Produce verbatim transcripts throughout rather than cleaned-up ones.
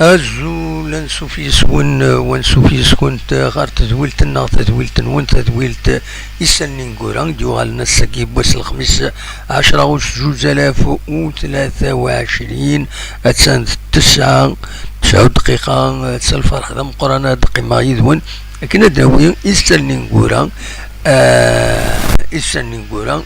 Azul, ansuf yes-wen, wansuf yes-kent ɣer tedwilt-nneɣ, tadwilt-nwen, tadwilt Isallen Ineggura, i d-yuɣalen ass-agi n wass n lexmis, ɛecra ɣuct zuǧ alaf u tlata u ɛecrin, attan d tesɛa, tesɛa dqiqa, s lferḥ d ameqqran ad qqimeɣ yid-wen akken ad d-nawi Isallen Ineggura, ah, Isallen Ineggura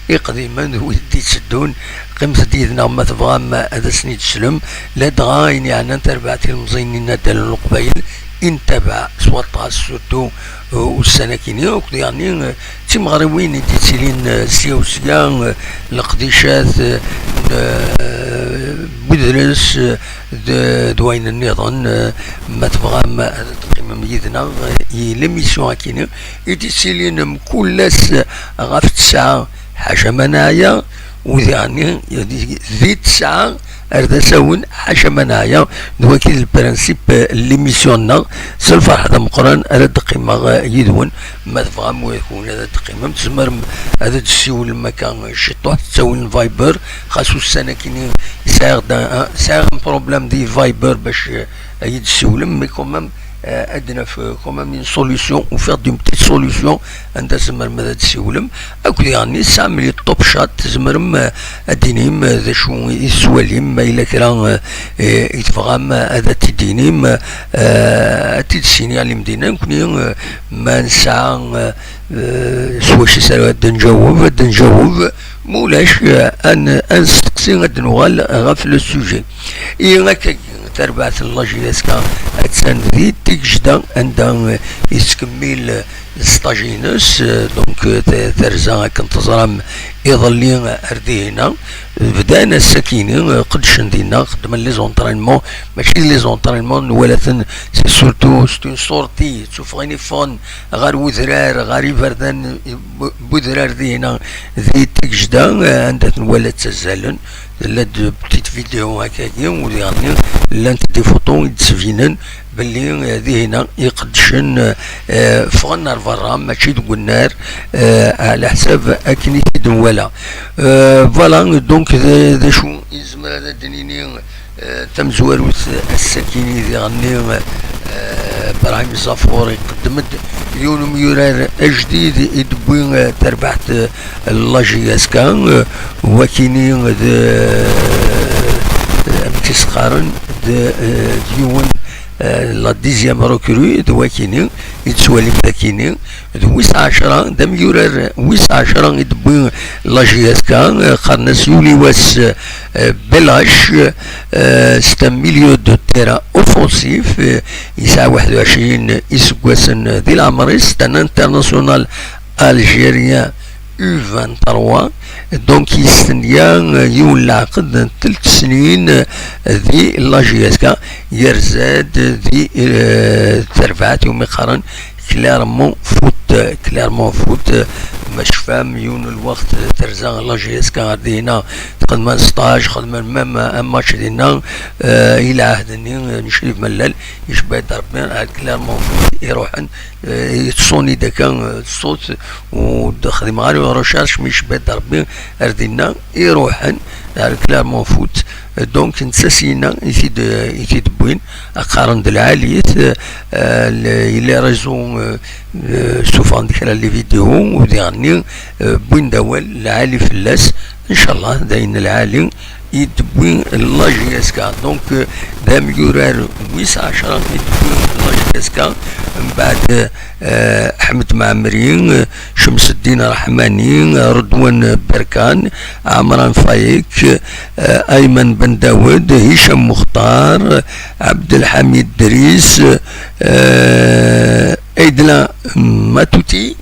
iqdimen d wid d-itteddun. Qqimet-d yid-neɣ ma tebɣam ad asen-id-teslem, ladɣa ayen yeɛnan tarbaɛt ilemẓiyen n yinaddalen n Leqbayel i nettabaɛ s waṭas, surtout, uh, ussan-akini, akked yeɛni, uh, d timeɣriwin i d-yettilin, uh, sya u sya, uh, leqdicat, uh, n, uh, n wedles, uh, d, d wayen nniḍen, uh, ma tebɣam ad teqqimem yid-neɣ, uh, i l'émission-akini i d-yettilin mkul ass ɣef tesɛa, ḥaca ma neɛya, u diɣenni di tesɛa ar d asawen, ḥaca ma neɛya. D wagi d lprinsip n l'émission-nneɣ. S lferḥ d ameqqran ara d-qqimeɣ yid-wen. Ma tebɣam wid-wen ad d-teqqimem, tzemrem ad d-tessiwlem akka ciṭuḥ, tettawlem Viber, xas ussan-akini sɛiɣ-d un, un, sɛiɣ un problème di Viber bac, euh, ad yi-d-tessiwlem, mais quand même, euh, ad naf, euh, quand même une solution, ou faire une petite solution, anda tzemrem ad d-tessiwlem. Akked yeɣni tesɛam les top chat, tzemrem, euh, ad d-tinim, euh, d acu i tettwalim, ma yella kra, euh, i, i tebɣam, euh, ad t-id-tinim, euh, ad t-id-tessinim i lmedina, nekni, euh, ma nesɛa, euh, euh, s wacu ara ad d-nǧaweb, ad d-nǧaweb, ma ulac, euh, ad n-, ad nesteqsi, ad d-nuɣal ɣef le sujet. I akka, tarbaɛt n la J S K attan di Tigejda, anda, euh, yettkemmil, euh, stage-ines, euh, donc, euh, ta-, terza, akken teẓram, iḍelli, euh, ar dihina. Bdan ass-akini, euh, qeddcen dinna, xeddmen les entraînements, mačči d les entraînements, nwala-ten, c'est surtout, c'est une sortie, ttufɣin iffɣen ɣer udrar, ɣer iberdan, bu-, budrar dihina, di Tigejda, euh, anda tenwala ttazzalen. Tella-d petite vidéo akkagi, u diɣenni llant des photos i d-sbinen belli, euh, dihina iqeddcen, euh, ffɣen ar berra, mačči deg unnar, euh, ɛla ḥsab akken i t-id-nwala. Euh, voilà, donc, d, d acu i nezmer ad d-nini, euh, tamezwarut ass-akini diɣenni, euh, Brahim Zafour iqeddem-d yiwen umyurar ajdid i d-tewwi, euh, terbaɛt, euh, la J S K, euh, wakini d, euh, amek i s-qqaren, d, euh, d yiwen, euh, la dixième recrue, d wakini i tettwalim dakini, d wis ɛecra, d amyurar wis ɛecra i d-tewwi la J S K, euh, qqaren-as Yuliwas, euh, Belac, euh, c'est un milieu de terrain offensif, euh, yesɛa waḥed u ɛecrin iseggasen di leɛmer-is, c'est un international algérien U vingt-trois, donc yestenya, euh, yiwen leɛqed n telt snin, euh, di la J S K, yerza-d di, euh, terbaɛt iwumi qqaren Clermont Foot, Clermont Foot, ma tecfam, yiwen n lweqt terza la J S K ɣer dihina, xedmen stage, xedmen même un match dinna, euh, i lɛahd-nni, euh, n Crif Mellal, icebba-d Rebbi, ar Clermont Foot i ruḥen, euh, yettṣuni-d akka, euh, ṣṣut, u d-xdimeɣ ara recherche, mi icebba-d Rebbi ar dinna, i ruḥen ar Clermont Foot. Donc netta syin-a i t-id-, i t-id-wwin, qqaren-d lɛali-t, euh, les réseaux, euh, euh, ssufɣen-d kra n les vidéos, u diɣenni, euh, wwin-d awal lɛali fell-as. Ncallah d ayen lɛali i d-tewwi la J S K. Donc, euh, d amyurar wis ɛecṛa i d-tewwi la J S K. Mbeɛd, euh, Ḥmed Mɛemmri, euh, Cemseddin Ṛeḥmani, euh, Redwan Berkan, Ɛemran Faik, euh, Ayman Ben Dawed, Hicham Muxtar, Abdelhamid Dris, euh, Aidla Matouti,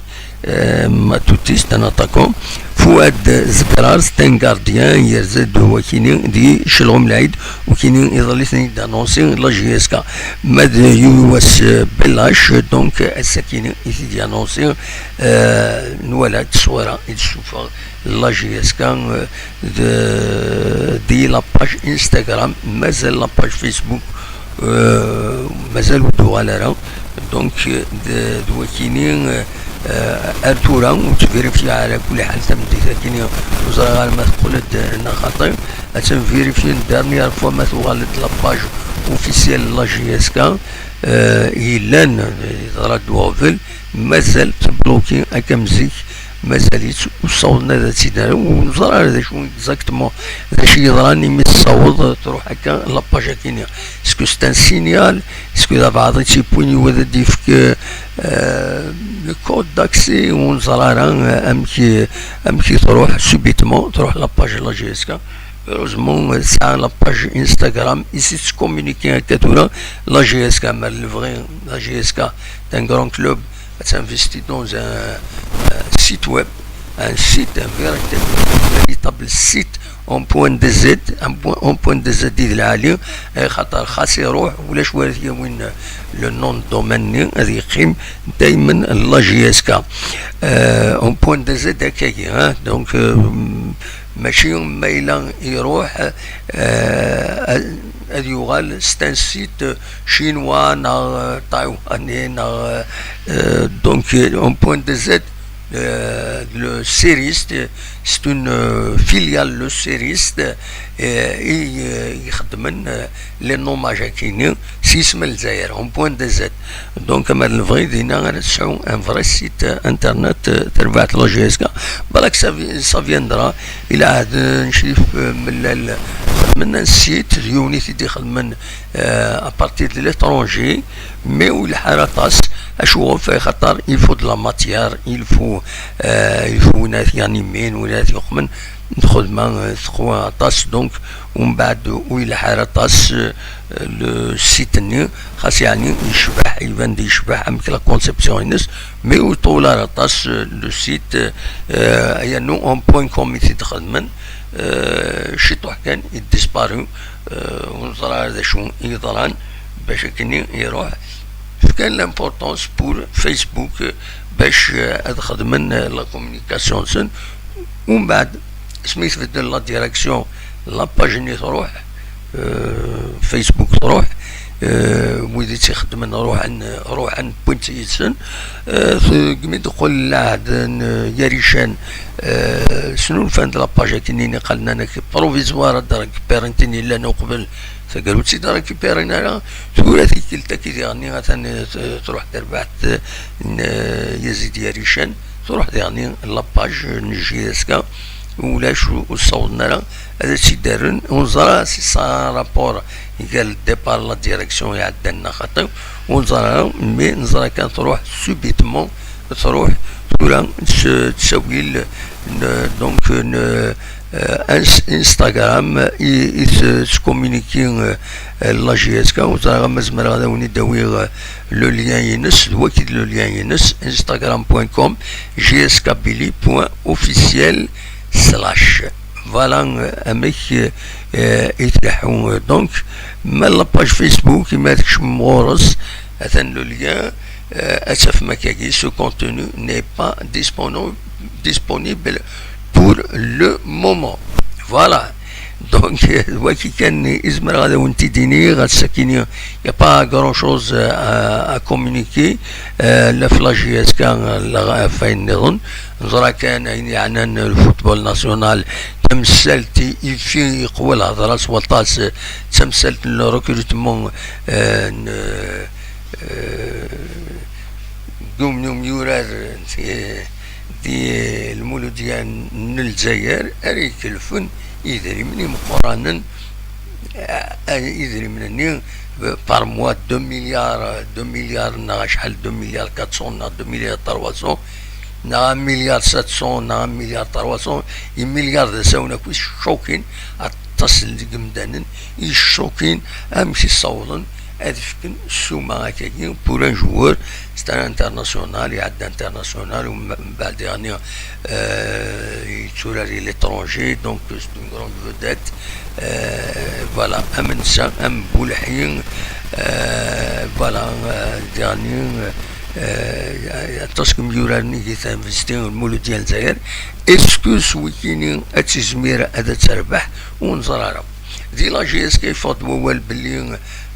euh, Matouti, c'est un attaquant. Fouad Zegrar, c'est un gardien, yerza-d wakini di Chelɣum Lɛid, wakini iḍelli ten-id-annonsi la J S K. Ma d yiwi wass, euh, Bellache, donc, ass-akini i t-id-annonsi, euh, nwala-d ṣṣwara i d-tessufeɣ la J S K, euh, de, di la page Instagram, mazal la page Facebook, euh, mazal ur d-tuɣal ara. Donc, euh, d, d wakini, euh, euh, ar tura ur ttvirifya ara kulli ḥal tameddit-akini, ur ẓriɣ ara ma teqqel-d neɣ xaṭi. Ad tt-nvirifyi une dernière fois ma tuɣal-d la page officielle la J S K, euh, yellan, euh, yeḍra-d uɣbel, mazal tebloki akka am zik, mazal-itt ur ssawḍen ad tt-id-rren, ur neẓri ara d acu exactement d acu yeḍran imi tessaweḍ, euh, truḥ akka la page-akini. Est-ce que c'est un signal? Est-ce que d abeɛḍ i tt-yewwin, yiwet ad d-yefk, euh, le code d'accès? Ur neẓri ara, euh, amek, amek i truḥ subitement, truḥ la page la J S K. Heureusement, euh, tesɛa la page Instagram, i s-tettcommuniquer akka tura la J S K, ma d lebɣi la J S K, c'est un grand club, ad s'investit dans un, euh, site web, un site, un véritable, véritable site en point D Z, un point, en point D Z i d lɛali, eh, xaṭer xas iruḥ, ulac wara t-yawin le nom de domaine-nni, ad yeqqim daymen la J S K. Euh, en point D Z akkagi, hein, donc, euh, mačči ma yella iruḥ, euh, ad, ad yuɣal c'est un site chinois neɣ, euh, taïwanais neɣ, euh, euh, donc, euh, en point D Z, euh, le Sériste, c'est une, euh, filiale le Sériste, euh, i, euh, ixeddmen, euh, les nommages-akini s yisem n Lezzayer, en point D Z. Donc, ma d lebɣi dinna ara tesɛu un vrai site, euh, internet, euh, terbaɛt la J S K. Balak ça vi-, ça viendra. Ila ɛad, euh, ncif, euh, mellal xedmen un site, d yiwen i t-id-ixedmen, euh, à partir de l'étranger, mais ur yelḥa ara aṭas. Acuɣef? Axaṭer il faut de la matière, il faut, euh, il faut win ara t-yanimen, win ara t-yuqmen. Lxedma, euh, teqwa aṭas, donc, umbeɛd ur yelḥa ara aṭas, euh, le site-nni, xas yeɛni yecbeḥ, iban-d yecbeḥ amek la conception-ines, mais ur iṭul ara aṭas, euh, le site, euh, yernu en point com i t-id-xedmen, euh, ciṭuḥ kan i disparu, euh, ur neẓri ara d acu i yeḍran, bac akken iruḥ. Fkan l'importance pour Facebook, euh, bac, euh, ad xedmen, euh, la communication-nsen. Umbeɛd, asmi tbeddel la direction, la page-nni truḥ, euh, Facebook truḥ, euh, wid i tt-ixeddmen ruḥen, ruḥen, wwin-tt yid-sen. Euh, segmi d-teqqel lɛehd n, euh, Yarican, euh, snulfan-d la page-akini, qqalen-ak provisoire, ad d-récupérin tin yellan uqbel, tagrut ur tt-id-récupérin ara. Tura tikkelt-agi diɣenni atan, euh, truḥ terbaɛt, euh, n, euh, Yazid Yarican, truḥ diɣenni la page n J S K, ulac, ur, ur ssawḍen ara ad tt-id-rren. Ur neẓra si ça un rapport gar le départ, la direction iɛeddan neɣ xaṭi, ur neẓra ara, mais neẓra kan truḥ subitement, truḥ tura s ttawil n, donc, n, euh, ins-, Instagram i, i s-, s communiqué, euh, la J S K. Ur ẓriɣ ma zemreɣ ad awen-id-awiɣ, euh, le lien-ines, d waki d le lien-ines, instagram point com, J S K Billy point officiel slash. Voilà, euh, amek, euh, euh, i tleḥḥu, euh, donc, ma la page Facebook, imi ad tkecmem ɣur-s, atan le lien, euh, ad tafem akkagi, ce contenu n'est pas disponible, disponible pour le moment. Voilà. Donc, euh, waki kan i zemreɣ ad awen-t-id-iniɣ, ass-akini, il n'y a pas grand-chose, euh, à, à communiquer. Euh, la J S K, euh, la, ɣef wayen nniḍen. Neẓra kan ayen yeɛnan le football national, tamsalt i fi yeqwa lhedra s waṭas, d tamsalt n le recrutement, eh, n, eh, n umyurar di, di lmuludya n Lezzayer ara ikelfen idrimen imeqqranen, eh, idrimen-nni, eh, par mois deux milliards, deux milliards neɣ acḥal, deux milliards quatre cents neɣ deux milliards trois cents neɣ un milliard sept cents neɣ un milliard trois cents, un milliard d asawen akk i ccokin, aṭas n yimdanen i ccokin amek i ssawḍen ad fken ssuma akkagi pour un joueur, c'est un international, iɛedda international, u mbeɛd yeɣni, euh, yetturar i l'étranger, donc c'est une grande vedette. Euh, voilà, am netta, am Bulḥi, euh, voilà, euh, yeɣni, euh, aṭas n yimyuraren i d-yettinvesti Lmuludya n Lezzayer. Est-ce que s wikini ad tizmir ad terbeḥ? Ur neẓri ara. Di la J S K yeffeɣ-d wawal belli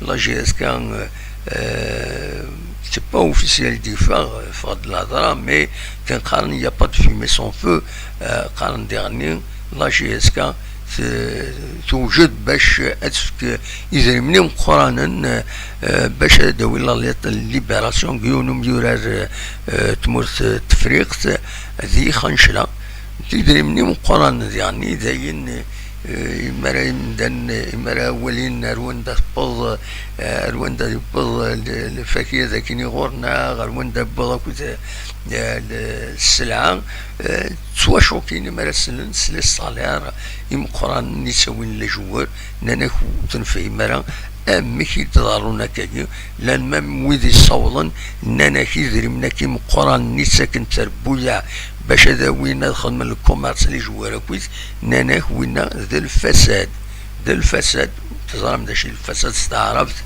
la J S K, euh, c'est pas officiel, d-yeffeɣ, yeffeɣ-d lhedra, mais kan qqaren il y a pas de fumée sans feu, euh, qqaren diɣenni la J S K te-, tewjed bac ad tefk idrimen imeqqranen, euh, bac ad d-tawi la libération n yiwen umyurar, euh, tmurt, euh, Tefriqt, di Xancla. Idrimen imeqqranen diɣenni d ayen, eh, imara imdanen, imara walin ar wanda tewweḍ, eh, ar wanda yewweḍ, eh, le-, lfakya d akken iɣur-neɣ, ar wanda yewweḍ akked, eh, le-, sselɛa, eh, ttwacukin imara slen s les salaires imeqqranen i ttawin les joueurs, nnan-ak ur tenfehim ara amek i d-ḍerrun akkagi, llan même wid yessawḍen, nnan-ak idrimen-agi meqqranen i ttaken tarbuyaɛ bac ad awin ad xedmen le commerce les joueurs akkit, nnan-ak winna d lfasad, d lfasad, teẓram d acu i d lfasad s taɛrabt,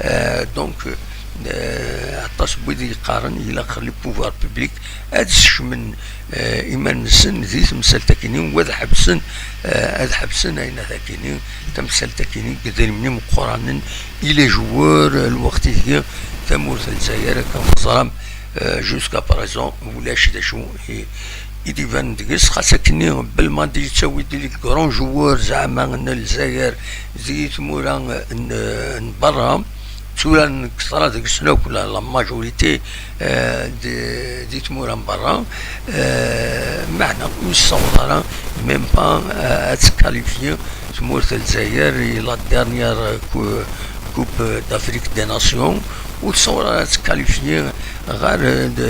euh, donc, euh, aṭas n wid yeqqaren ilaq les pouvoirs publics ad skecmen, euh, iman-nsen di temsalt-akini, u ad ḥebsen, euh, ad ḥebsen ayennat-akini, tamsalt-akini, deg idrimen imeqqranen i les joueurs, euh, lweqt ideg tamurt n Lezzayer, akken teẓram, euh, jusqu'à présent, ulac d acu i, i d-ibanen deg-s, xas akkenni Belmadi yettawi-d les grands joueurs zeɛma n Lezzayer di tmura n, n berra, tturaren deg ṭṭra deg-sen akk la, la majorité, euh, di, di tmura n berra, euh, meɛna ur yessaweḍ ara même pas, euh, ad tqualifier tmurt n Lezzayer i la dernière cou-, Coupe d'Afrique des Nations, ur tessaweḍ ara ad tqualifier ɣer, euh, de,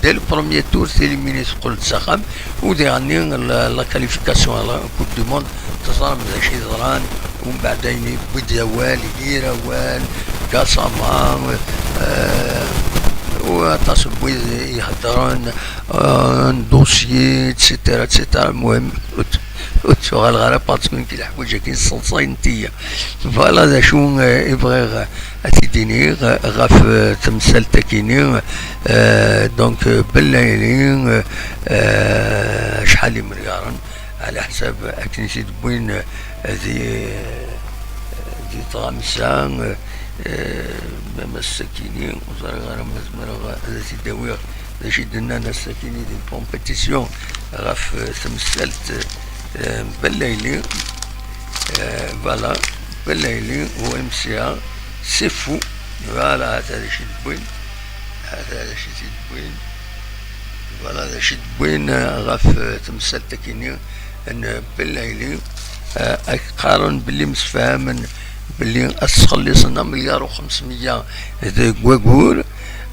dès le premier tour, t'éliminer, teqqel-d s axxam, u diɣenni la, la qualification à la Coupe du Monde, teẓram d acu yeḍran, u mbeɛd ayen yewwi-d awal, yir awal, Gassama, euh, u aṭas n wid iheddren, euh, un dossier, et cetera, et cetera. Lmuhim, ur t-, ur ttuɣaleɣ ara parce que nekk leḥwayeǧ-agi sseḍsayent-iyi. Voilà d acu, euh, i bɣiɣ, euh, ad t-id-iniɣ, euh, ɣef, euh, temsalt-akini, euh, donc, euh, Bellayli, euh, euh, acḥal imelyaṛen, ɛla ḥsab akken i t-id-wwin, euh, di, euh, di tɣamsa, euh, euh, ma ass-akini, ur ẓriɣ ara ma zemreɣ ad t-id-awiɣ d acu i d-nnan ass-akini di compétition ɣef, euh, temsalt, euh, Bellayli. Euh, voilà, Bellayli, O M C A, c'est fou. Voilà, hata d acu i d-wwin. Hata d acu i d-wwin. Voilà, d acu i d-wwin, euh, ɣef, euh, temsalt-akini n Bellayli. Euh, ak-, qqaren belli msefhamen belli ad sxellisen amelyar u xemsmeyya deg wayyur,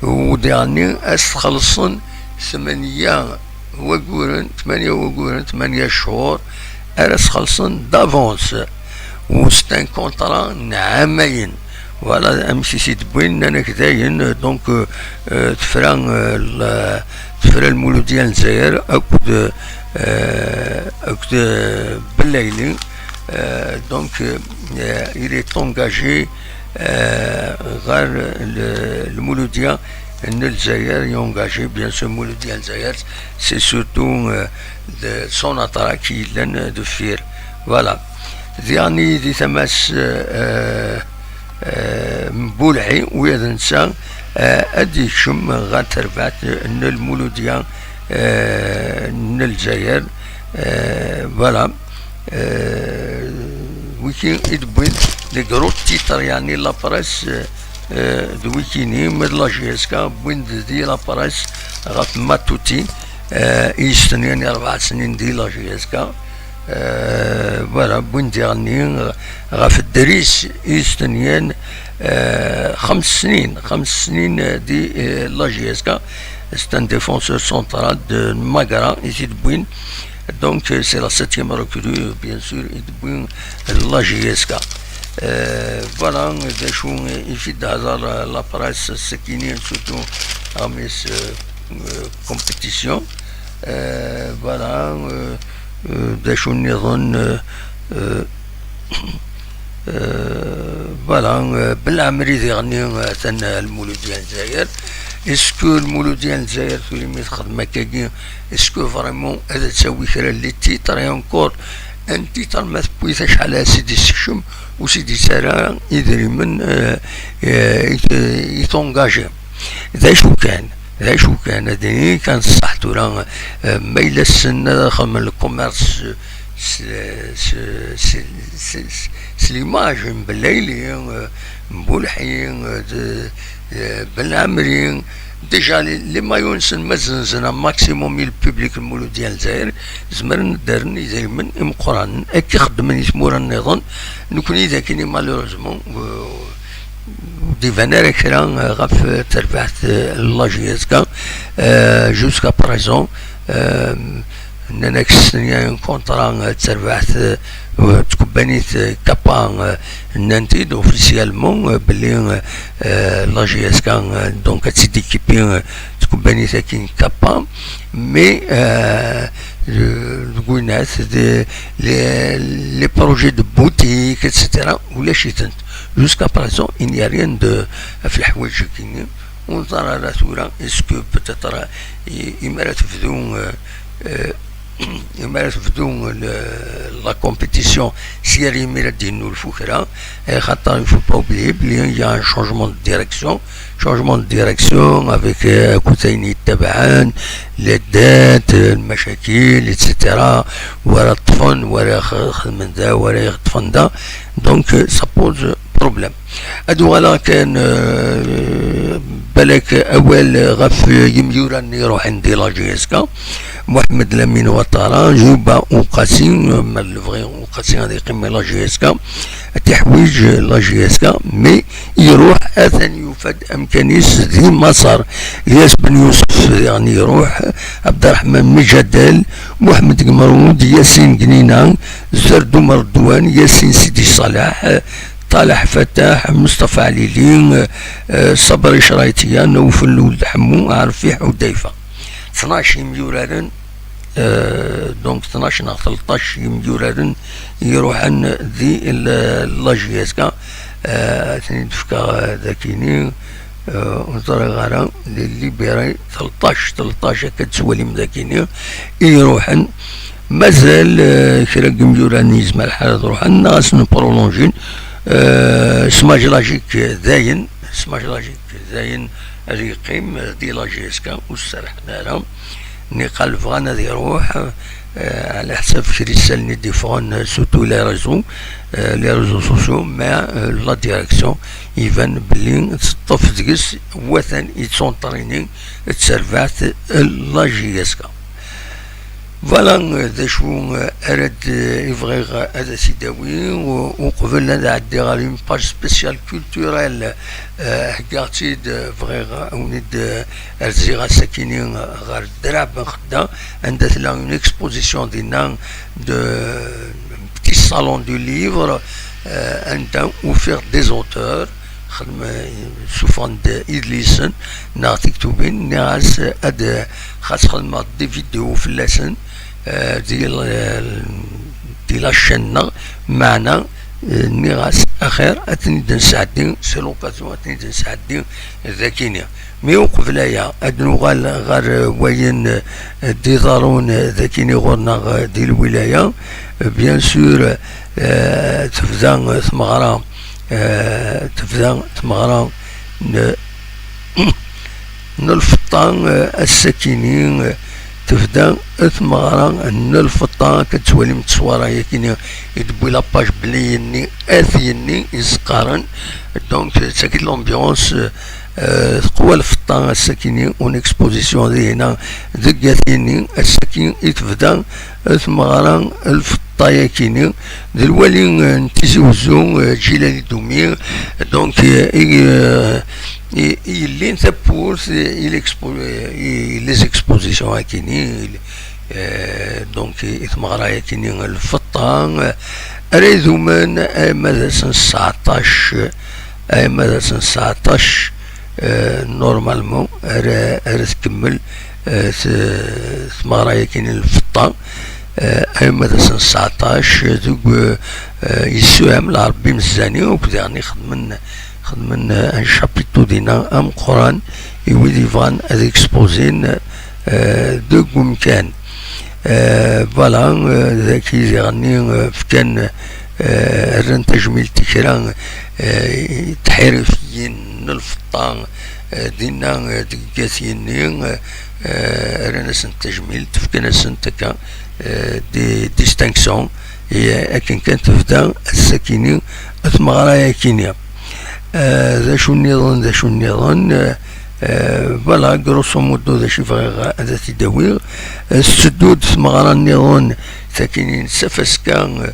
u diɣenni ad sxellṣen tmenya wagguren, tmanya wagguren, tmanya cchur ara sxellṣen d'avance. U c'est un contrat n ɛamayen. Voilà amek i t-id-wwin, nnan-ak dayen, donc, euh, euh, tefra, euh, la, tefra Lmuludya n Lezzayer akked, euh, akked, euh, Bellayli. Euh, donc, euh, il est engagé, euh, ɣer le, Lmuludya n Lezzayer, est engagé, bien sûr, Lmuludya n Lezzayer, c'est surtout, euh, de Sonatrach i yellan deffir. Voilà. Diɣenni di tama-s, euh, euh, n Bulḥi, ula d netta, euh, ad d-yekcem ɣer terbaɛt n Lmuludya, euh, n Lezzayer, Euh, voilà. Euh, wiki i d-wwin les gros titres, yeɛni la presse, euh, euh, d wikini, ma d la J S K wwin-d di la presse ɣef Matuti, euh, i yestenyan i rebɛa snin di la J S K. Euh, voilà, wwin-d diɣenni, euh, ɣef Dris i yestenyan, euh, xems snin, xems snin, euh, di, euh, la J S K. C'est un défenseur central de Magra, i t-id-wwin. Donc, euh, c'est la septième recrue, bien sûr, i d-wwin la J S K. Euh, voilà, d acu i fi d-hḍer la presse, c'est qu'il y a surtout parmi ce, euh, compétition. Euh, voilà, euh, euh, d acu nniḍen, euh, euh, euh, voilà, euh, Belɛemri diɣenni, euh, atan, euh, Lmuludya n Lezzayer. Est-ce que Lmuludya n Lezzayer, tura mi txeddem akkagi, est-ce que vraiment ad tawi kra n les titres, et encore un titre ma tewwi-t acḥal ad s-id-issekcem, ur s-id-ittarra idrimen, euh, euh, i, i t'engager? D acu kan, d acu kan, ad d-nini kan ṣṣeḥ tura, euh, ma yella ssnen ad xedmen le commerce s, s, s, s, s l'image n Belɛili, euh, n Bulḥi, euh, de, euh, Belɛemri. Déjà, les, les maillots-nsen ma zzenzen un maximum i le public n Lmuludya n Lezzayer, zemren ad d-rren idrimen imeqqranen. Akka i xeddmen i tmura nniḍen, nekkni d akini, malheureusement, euh, ur d-iban ara kra, euh, ɣef, euh, terbaɛt, euh, n la J S K, euh, jusqu'à présent. Euh, nnan-ak ssnen un contrat, euh, d terbaɛt, euh, n tkebbanit, euh, Kappa, euh, nnan-t-id officiellement, euh, belli, euh, euh, la J S K, euh, donc ad tt-id-équiper, euh, tkebbanit-agi n Kappa, mais, euh, euh, deg winat, de, les, les projets de boutique, et cetera, ulac-itent. Jusqu'à présent, il n'y a rien de, ɣef leḥwayeǧ-agi-nni. Ur neẓri ara tura, est-ce que peut-être, euh, i, imi ara tebdu, euh, euh, imi ara tebdu, euh, le, la compétition, si ar imir ad d-yennulfu kra, eh, xaṭer il faut pas oublier belli il y a un changement de direction, changement de direction avec, euh, akk ayen yettabaɛen, les dettes, euh, lmacakil, et cetera. Wara ṭṭfen, wara x-, xedmen da, wara ṭṭfen da. Donc, euh, ça pose problème. Ad uɣaleɣ kan, euh, balak awal ɣef yimyura-nni iruḥen di la J S K. Mohamed Lamine Ouattara, Youba Ouqassi, euh, ma d lebɣi Ouqassi ad yeqqim la J S K, ad t-iḥwiǧ la J S K, mais iruḥ, atan yufa-d amkan-is di Maṣer. Ilyas Ben Yousef diɣen iruḥ, Abderrahmane Mejadel, Mohamed Gmeroud, Yassine Gnina, Zerdoumer Redouane, Yassine Sidi Salah, Taleh Fatah, Moustapha Alili, euh, Sabri Chraïtia, Naoufel Ould Hammou, Arfi Houdeifa. Tnac yimyuraren, euh, donc tnac neɣ tleṭṭac yimyuraren i iruḥen di la, la J S K, euh, ad ten-id-fkeɣ, euh, dakini, euh, ur ẓriɣ ara, les libérés, tleṭṭac, tleṭṭac akka d-tettwalim dakini, i iruḥen. Mazal, euh, kra n yimyura-nni yezmer lḥal ad ruḥen, neɣ ad sen-prolonjin, euh, Smaj Lagic dayen, Smaj Lagic dayen ad yeqqim, euh, di la J S K, ur serrḥen ara. Niqal bɣan ad iruḥ, euh, ɛla ḥsab kra isallen i d-iffɣen, euh, surtout les réseaux, euh, les réseaux sociaux, mais, euh, la direction iban belli teṭṭef deg-s, watan yettunṭrini d terbaɛt, euh, la J S K. Voilà, euh, d acu, euh, ara d, euh, i bɣiɣ ad as-id-awi, u-, uqbel ad ɛeddiɣ ɣer une page spéciale culturelle, euh, heggaɣ-tt-id, euh, bɣiɣ ad wen-id, euh, rziɣ ass-akini, euh, ɣer Ddreɛ Ben Xedda, anda tella une exposition dinna de, euh, petit salon du livre, euh, anda ufiɣ des auteurs, xedmen, suffɣen-d idlisen neɣ tiktubin, nniɣ-as ad, xas xedmeɣ des vidéos fell-asen, euh, di, euh, di la chaîne-nneɣ, meɛna, euh, nniɣ-as axir ad ten-id-nesɛeddi, c'est l'occasion ad ten-id-nesɛeddi dakini. Mi uqbel aya, ad nuɣal ɣer, euh, wayen, euh, d-iḍerrun, euh, dakini ɣur-neɣ, euh, di lwilaya. Euh, bien sûr, euh, tebda, euh, tmeɣra, euh, tebda tmeɣra n, n lfeṭṭa, euh, ass-akini, euh, tebda tmeɣra n lfeṭṭa, akka tettwalim tteswara-yakini i d-tewwi la page belli yenni, at yenni i s-qqaren. Donc, d tagi l'ambiance, euh, teqwa lfeṭṭa ass-akini, une exposition dihina deg at yenni, ass-aki i tebda tmeɣra lfeṭṭa-yakini, d lwali, euh, n Tizi Wezzu, euh, Djilali Doumi, donc, euh, i, euh, i, i yellin tawwurt i, i l'expo-, i les expositions-akini, euh, donc, i tmeɣra-yakini n lfeṭṭa, euh, ara idumen arma d ass n sseɛṭac, arma d ass n sseɛṭac, euh, normalement, ara, ara tkemmel, euh, t-, tmeɣra-yakini n lfeṭṭa, euh, arma d ass n sseɛṭac, deg, euh, yessuham Lɛerbi Mezzani, akked daɣen ixedmen, xedmen, euh, un chapiteau dinna ameqqran i wid yebɣan ad exposin, euh, deg umkan. Euh, voilà, euh, dagi diɣenni, euh, fkan, euh, rran tajmilt i kra, euh, tḥirifiyin n lfeṭṭa, euh, dinna, euh, deg at yenni, euh, euh, rran-asent tajmilt, fkan-asent akka, euh, des distinctions, et, euh, akken kan tebda ass-akini tmeɣra-yakini. Euh, d acu nniḍen, d acu nniḍen, euh, euh, voilà, grosso modo d acu i bɣiɣ ad t-id-awiɣ. Euh, tetteddu-d tmeɣra nniḍen, takini n tafaska, euh,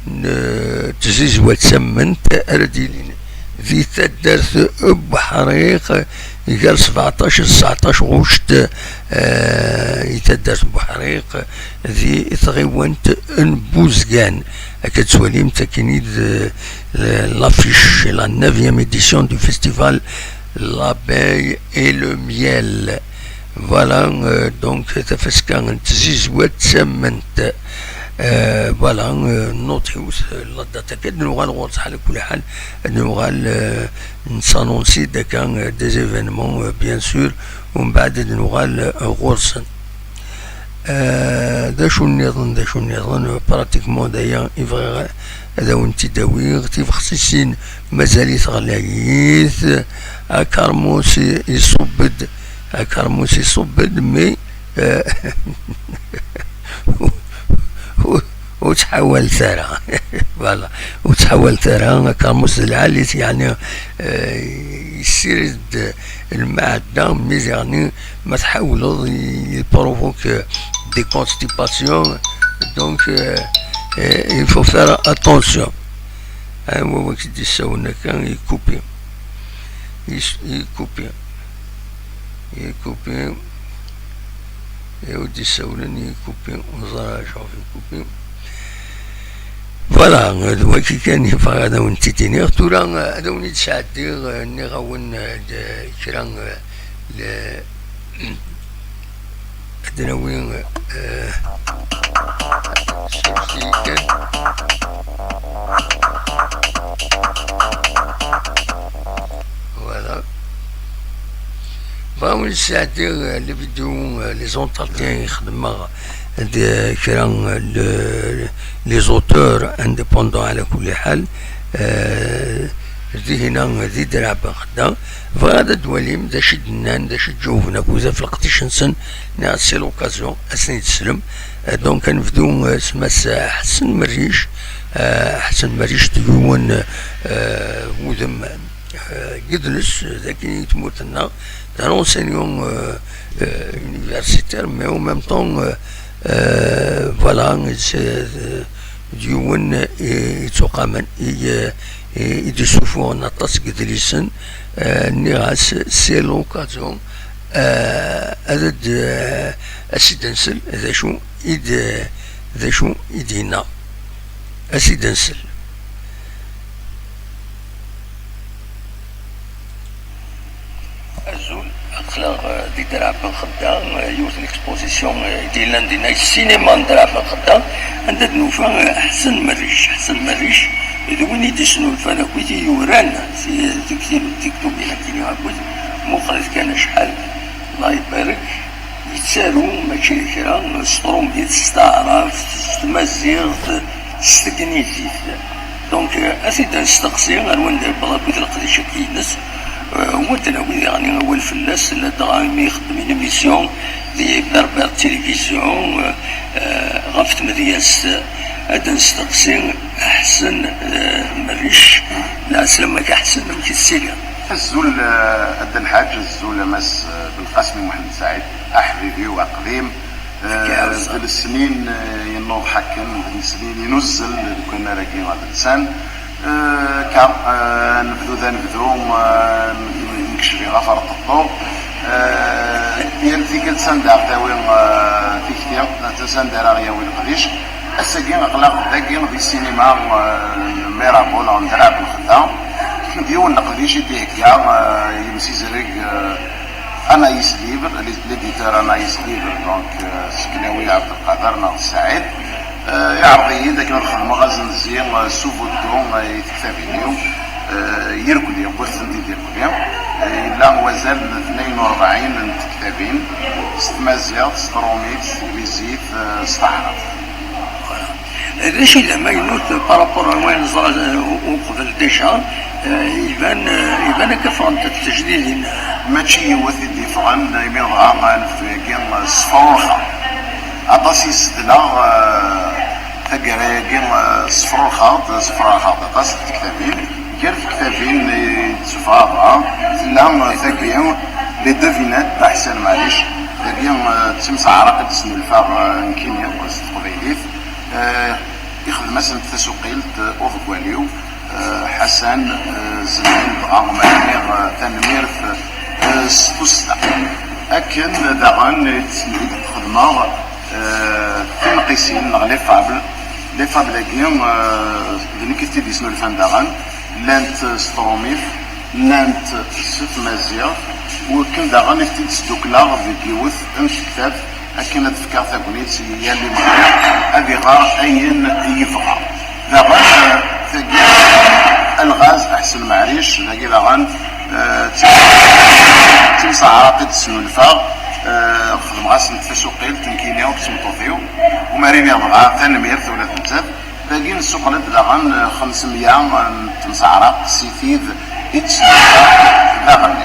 n, euh, tzizwa d tamment ara d-yilin di taddart n Buḥriq, gar sbeɛṭac d tseɛṭac ɣuct, euh, i taddart n Buḥriq, di tɣiwant n Buzgan. Akka tettwalim, d takini d, euh, l'affiche, la neuvième édition du festival L'abeille et le miel. Voilà, euh, donc, tafaska n tzizwa d tamment. Euh, voilà, euh, notiwt, euh, la date akka, ad nuɣal ɣur-s, ḥala kulli ḥal, ad nuɣal, euh, nessannonsi-d akka, euh, des événements, euh, bien sûr, umbeɛd ad nuɣal, euh, ɣur-sen. Euh, d acu nniḍen, d acu nniḍen, euh, pratiquement d aya i bɣiɣ ad awen-t-id-awiɣ. Tibexsisin mazal-it ɣlayit, akarmus i-, iṣubb-d, akarmus iṣubb-d, mais, euh, ur, ur ttḥawalet ara. Voilà. Ur ttḥawalet ara, akarmus d lɛali-t, yeɛni, euh, yessirid-d lmeɛda, mais yeɛni ma tḥawleḍ, il provoque des constipations, donc, euh, euh, il faut faire attention. Hein, wa, wa k-d-yessawlen akka, yekupi. Yes-, yekupi. Yekupi. Ur d-issawlen, yekupi, ur ẓriɣ acuɣef yekupi. Voilà, d wagi kan i bɣiɣ ad awen-t-id-iniɣ. Tura, ad awen-id-sɛeddiɣ, nniɣ-awen, eh, d-, kra, eh, le-, ad nawi, eh, sexsi kan. Voilà. Bɣiɣ ad sɛeddiɣ, euh, les vidéos, euh, les entretiens i xedmeɣ d kra, euh, le-, les auteurs indépendants, ɛla kulli ḥal, euh, dihina, euh, di Draɛ Ben Xedda. Bɣiɣ ad d-twalim d acu i d-nnan, d acu i d-ǧawben, akked ɣef leqdic-nsen, neɣ c'est l'occasion, ad sen-id-teslem. Euh, donc, ad nebdu, euh, s Mass Ḥsen Merric. Euh, Ḥsen Merric d yiwen, euh, wudem, euh, n yidles, euh, dagi i tmurt-nneɣ, d un enseignant, euh, euh, universitaire, mais en même temps, euh, euh, voilà, c'est, euh, d yiwen i, i yettuqamen, i, euh, i, i d-yessuffuɣen aṭas n yidlisen, euh, nniɣ-as, c'est l'occasion, euh, ad d-, euh, ad s-id-nsel d acu i d-, d acu i d-yenna. Ad s-id-nsel. Azul, aql-aɣ, eh, di Draɛ Ben Xedda, eh, yiwet n l'exposition, eh, i d-yellan dinna, i ssinima n Draɛ Ben Xedda, anda d-nufa, eh, Ḥsen Merric. Ḥsen Merric d win i d-isnulfan akk, i t-yuran, si, deg, deg, deg tubilat akk. Muqlet kan acḥal, Allah ibarek. Yettaru mačči d kra, s trumit, s taɛrabt, s tmaziɣt, s tegnizit. Donc, euh, ad t-id-nesteqsi ar wanda yewweḍ akk d leqdic-agi-ines. Wadden awi diɣen awal fell-as, ladɣa imi ixeddem une émission di Berbère Télévision, eh, ɣef tmedyazt. Ad nesteqsi Ḥsen, eh, Merric. Lɛeslama-k a Ḥsen, amek i tettiliḍ? Azul, eh, a Dda Lḥaǧ, azul a Mass, eh, Belqasem Muḥend Saɛid, aḥbib-iw aqdim. Eh, d lesnin, eh, yennuḍ ḥakken, d lesnin inuzzel deg wannar-agi adelsan. Eh, akka, eh, nebdu d anebdu, eh, nekceb ɣef rṭeṭṭu. Eh, yal tikkelt sanda aɣ-tawi, eh, tikti, sanda ara aɣ-yawi leqdic. Ass-agi aql-aɣ dagi di sinima, eh, Mirabeau, neɣ n Draɛ Ben Xedda. D yiwen n leqdic i d-ihegga, eh, yimsizreg, eh, Anaïs Libre, l'éditeur Anaïs Libre, donc, euh, Seknawi Ɛebdelqader neɣ Saɛid. Euh, iɛreḍ-iyi-d akken ad xedmeɣ azenzi, euh, s ubuddu, euh, i tektabin-iw, euh, irkelli, wwiɣ-tent-id irkelli. Euh, yella wazal n tnayen u rebɛin n tektabin, s tmaziɣt, s trumit, s teglizit, euh, s taɛrabt. D acu i d amaynut par rapport ar wayen neẓra, uh, uqbel déjà, uh, iban, uh, iban akka ffɣent-d tejdidin. Mačči yiwet i d-yeffɣen, imi dɣa anebdu-agi, uh, sefrurxeɣ. Aṭas i sedleɣ, uh, taggara-agi, uh, sefrurxeɣ-d, sefrurxeɣ-d aṭas n tektabin. Gar tektabin i d-ssufɣeɣ dɣa, tella, uh, tagi, Les Devinettes d Ḥsen Maɛlic. Tagi, uh, d timseɛraq i d-snulfaɣ, uh, nekkini, uh, s teqbaylit. Eh, ixdem-asent tasuqilt, eh, uḍeggal-iw, eh, Ḥasan, eh, Zelɛin, dɣa ma nniɣ, eh, tanemmirt, eh, s tussda. Akken daɣen i d-xedmeɣ, eh, tineqqisin neɣ les fables. Les fables-agi, eh, d nekk i t-id-yesnulfan daɣen, llant s trumit, llant s tmaziɣt, u akken daɣen i t-id-sdukleɣ deg yiwet n tektabt, akken ad fkeɣ tagnit i yal imɣi ad iɣer ayen yebɣa. Daɣen, eh, tagi, alɣaz Ḥsen Maɛric, dagi daɣen, eh, d tim-, d timseɛraq i d-snulfaɣ, eh, xedmeɣ-asent tasuqilt, nekkini akked tmeṭṭut-iw, u ma riniɣ dɣa tanemmirt ula d nettat. Dagi nessuqel-d daɣen xemsemya n temseɛraq si tid i d-tesnulfa daɣen.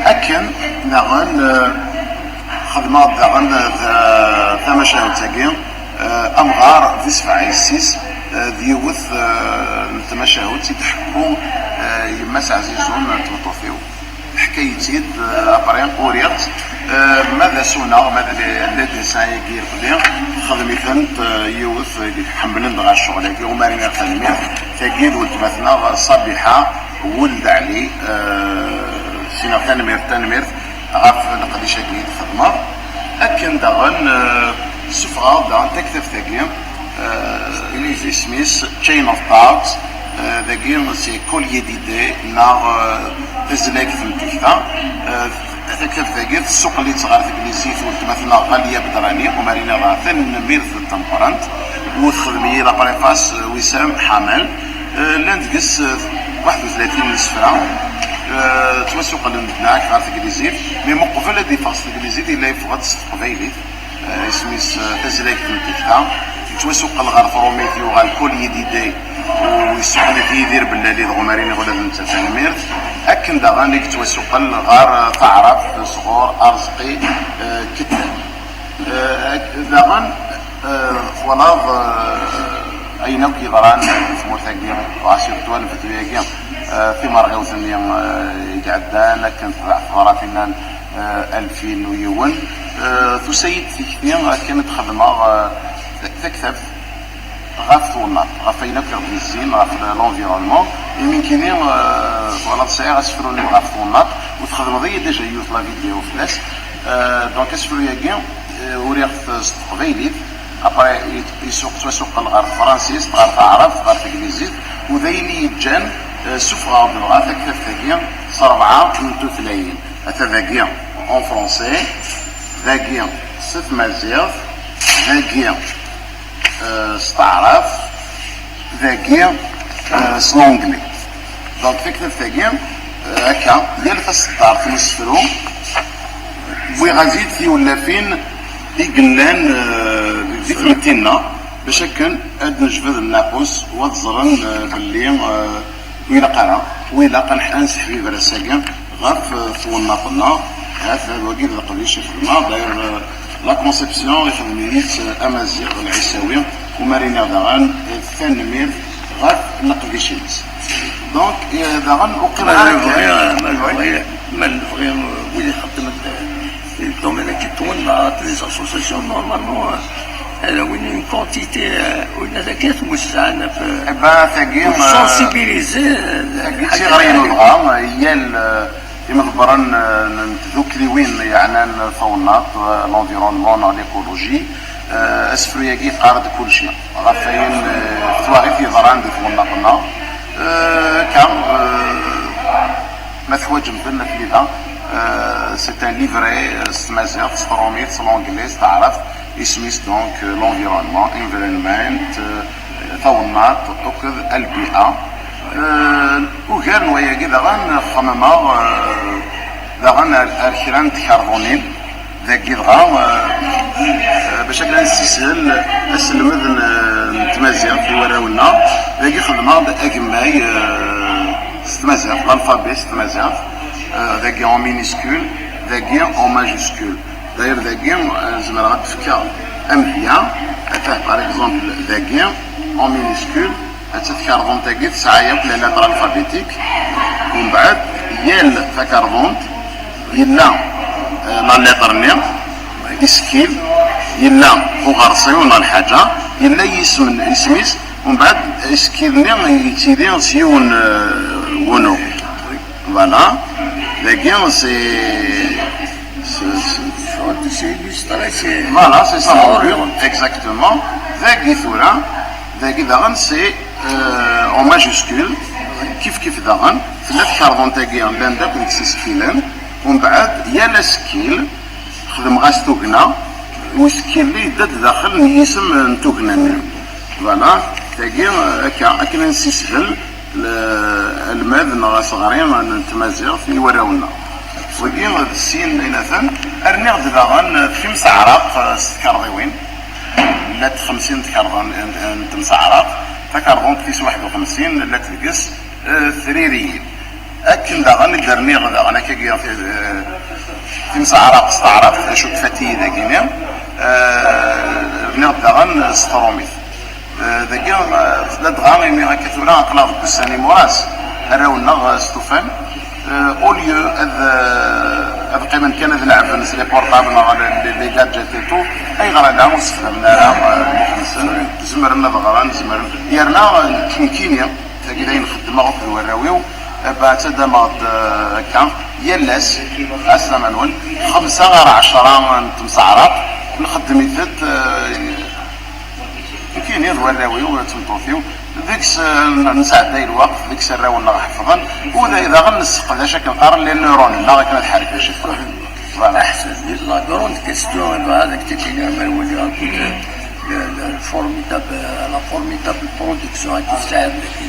Akken daɣen, eh, xedmeɣ-d daɣen, eh, tamacahut-agi, eh, amɣar di sebɛa yessi-s, eh, d yiwet, eh, n tmacahut i d-tḥekku, eh, yemma-s ɛzizun n tmeṭṭut-iw. Teḥka-yi-tt-id, eh, après uriɣ-tt. Eh, ma d asuneɣ, ma d les, les dessins-agi irkelli, texdem-itent, eh, yiwet, eh, ḥemmlen dɣa ccɣel-agi, u ma riniɣ tanemmirt, tagi d weltma-tneɣ Ṣabiḥa Wuld Ɛli, eh, s-iniɣ tanemmirt, tanemmirt ɣef leqdic-agi i d-txedmeḍ. Akken daɣen, eh, ssufɣeɣ-d daɣen taktabt-agi, eh, isem-is Chain of Thoughts, eh, dagi c'est Collier d'idées neɣ, eh, tazlagt n tikta. Eh, taktabt-agi tessuqel-itt ɣer teglizit weltma-tneɣ Ɣaliya Bedrani, u ma riniɣ tanemmirt tameqqrant, u texdem-iyi la préface, eh, Wissam Ḥamal. Eh, llan deg-s, eh, waḥed u tlatin n isefra, eh, ttwasuqlen-d neɣ ɣer teglizit, mi meqbel ad iffeɣ s teglizit, yella yeffeɣ-d s teqbaylit. Eh, isem-is, eh, tazlagt n tikta. Yettwasuqel ɣer trumit, yuɣal Collier d'idées, u yessuqel-it Yidir Bellali, dɣa u ma riniɣ ula d netta tanemmirt. Akken daɣen i yettwasuqel ɣer, eh, taɛrabt sɣur Arezqi, eh, Kettan. Eh, ak-, daɣen, eh, twalaḍ, eh, ayen akk yeḍran di tmurt-agi, dɣa surtout anebdu-agi, eh, timerɣiwt-nni, eh, i iɛeddan, akken tebɛ teḍra tinna, eh, alfin u yiwen, eh, tusa-yi-d tikti akken ad xedmeɣ, eh, taktabt ɣef twennaḍt, ɣef wayen akk i ɣ-d-yezzin, ɣef l-, l'environnement. Imi nekkini, eh, twalaḍ sɛiɣ asefru-nni ɣef twennaḍt, u txedmeḍ-iyi déjà yiwet la vidéo fell-as. Eh, donc asefru-agi, eh, uriɣ-t s teqbaylit, après i-, isuq-, ttwasuqel ɣer tefransist, ɣer taɛrabt, ɣer teglizit, u d ayen i yi-ǧǧan, eh, ssufɣeɣ-d dɣa taktabt-agi s rebɛa n tutlayin. Ata dagi en français, dagi s tmaziɣt, dagi, eh, s taɛrabt, dagi, eh, s l'anglais. Donc taktabt-agi, eh, akka, yal taseddart n usefru, wwiɣ-as-id tiwlafin i yellan, eh, di tmetti-nneɣ, bac akken ad nejbed nnaqus, u ad ẓren, eh, belli, eh, ur ilaq ara, ur ilaq ad nḥ-, ad nesseḥbiber ass-agi, Ɣef twennaḍt-nneɣ, hat d wagi d leqdic i xedmeɣ. D'ailleurs, la conception ixdem-iyi-tt Amaziɣ Lɛisawi, u ma riniɣ daɣen tanemmirt ɣef leqdic-ines. Donc, eh, daɣen uqimeɣ ara kan. Ma nebɣi, ma nebɣi, wid ixeddmen di domaine-agi n twennaḍt, les associations, normalement, eh, ala win une quantité, eh, win ad akka twezzɛen ɣef, eh, ben, tagi, eh, sensibiliser, eh, tagi d tiɣri-inu dɣa, yal, eh, imḍebbren, eh, n tdukliwin yeɛnan tawennaḍt, eh, l'environnement neɣ l'écologie, eh, asefru-agi yeqqar-d kulci ɣef wayen, eh, twaɣit yeḍran di twennaḍt-nneɣ. Eh, akka, eh, ma teḥwaǧem-ten, atni da. Eh, c'est un livret, eh, s tmaziɣt, s trumit, s l'anglais, s taɛrabt, isem-is donc, eh, l'environnement, environment, eh, tawennaḍt akked lbi'a. Eh, ugar n wayagi daɣen xemmemeɣ, eh, daɣen ar, ar kra n tkarḍunin. Dagi dɣa, eh, eh, bac akken ad nessishel aselmed n, n tmaziɣt i warraw-nneɣ, dagi xedmeɣ-d agemmay, eh, s tmaziɣt, l'alphabet s tmaziɣt, eh, dagi en minuscule, dagi en majuscule. D'ailleurs, dagi, eh, zemreɣ ad d-fkeɣ amedya, atah, par exemple, dagi, en minuscule, atta tkarḍunt-agi tesɛa yakk les lettres alphabétiques. Umbeɛd, yal takarḍunt yella, eh, la lettre-nni, isekkil, yella uɣersiw neɣ lḥaǧa, yella yisem, isem-is, umbeɛd isekkil-nni yettili s yiwen, eh, wunu. Voilà. Dagi, c'est, c'est, c'est, c'est illustré, c'est, voilà, c'est ça mon but. Exactement. Dagi tura, dagi daɣen, c'est, euh, en majuscule. Kif kif daɣen, tella tkarḍunt-agi, llan-d akk deg-s isekkilen. Umbeɛd, yal asekkil, xedmeɣ-as tugna, usekkil-nni yedda-d daxel n yisem n tugna-nni. Voilà, tagi, euh, akka, akken ad nessishel l-, almad neɣ aseɣri n tmaziɣt i warraw-nneɣ. Wagi d sin n aynaten. Rniɣ-d daɣen timseɛraq, eh, s tkarḍiwin. Llant xemsin tkarḍin n, n, n temseɛraq. Takarḍunt tis waḥed u xemsin llant deg-s, eh, tririyin. Akken daɣen i d-rniɣ daɣen akkagi, eh, timseɛraq s taɛrabt, d acu tfat-iyi dagini, eh, rniɣ-d daɣen s trumit. Eh, dagi, eh, ladɣa imi akka tura aql-aɣ deg ussan imuras, arraw-nneɣ, eh, stufan. Eh, au lieu ad, eh, ad qqimen kan ad leɛben s les portables neɣ les, les, les gadgets et tout, ayɣer ala ur sexdamen ara, eh, lmux-nsen? Zemren ad ɣren, zemren. Yerna, eh, nekkini, tagi d ayen xeddmeɣ akked warraw-iw, eh, ben, ttaddameɣ-d, eh, akka, yal ass, ass lamanun, xemsa ar ɛecra n temseɛraq, nxeddem-itent, eh, nekkini d warraw-iw d tmeṭṭut-iw, deg-s, eh, nesɛedday lweqt, deg-s arraw-nneɣ ḥefḍen, u d-, daɣen nesseqdac akken qqaren les neurones-nneɣ akken ad ḥerrken cifra. Voilà. Aḥsen, la grande question, ad k-id-iniɣ, ma wali akked, eh, le, le formidable, la formidable production ad tesɛiḍ dagi.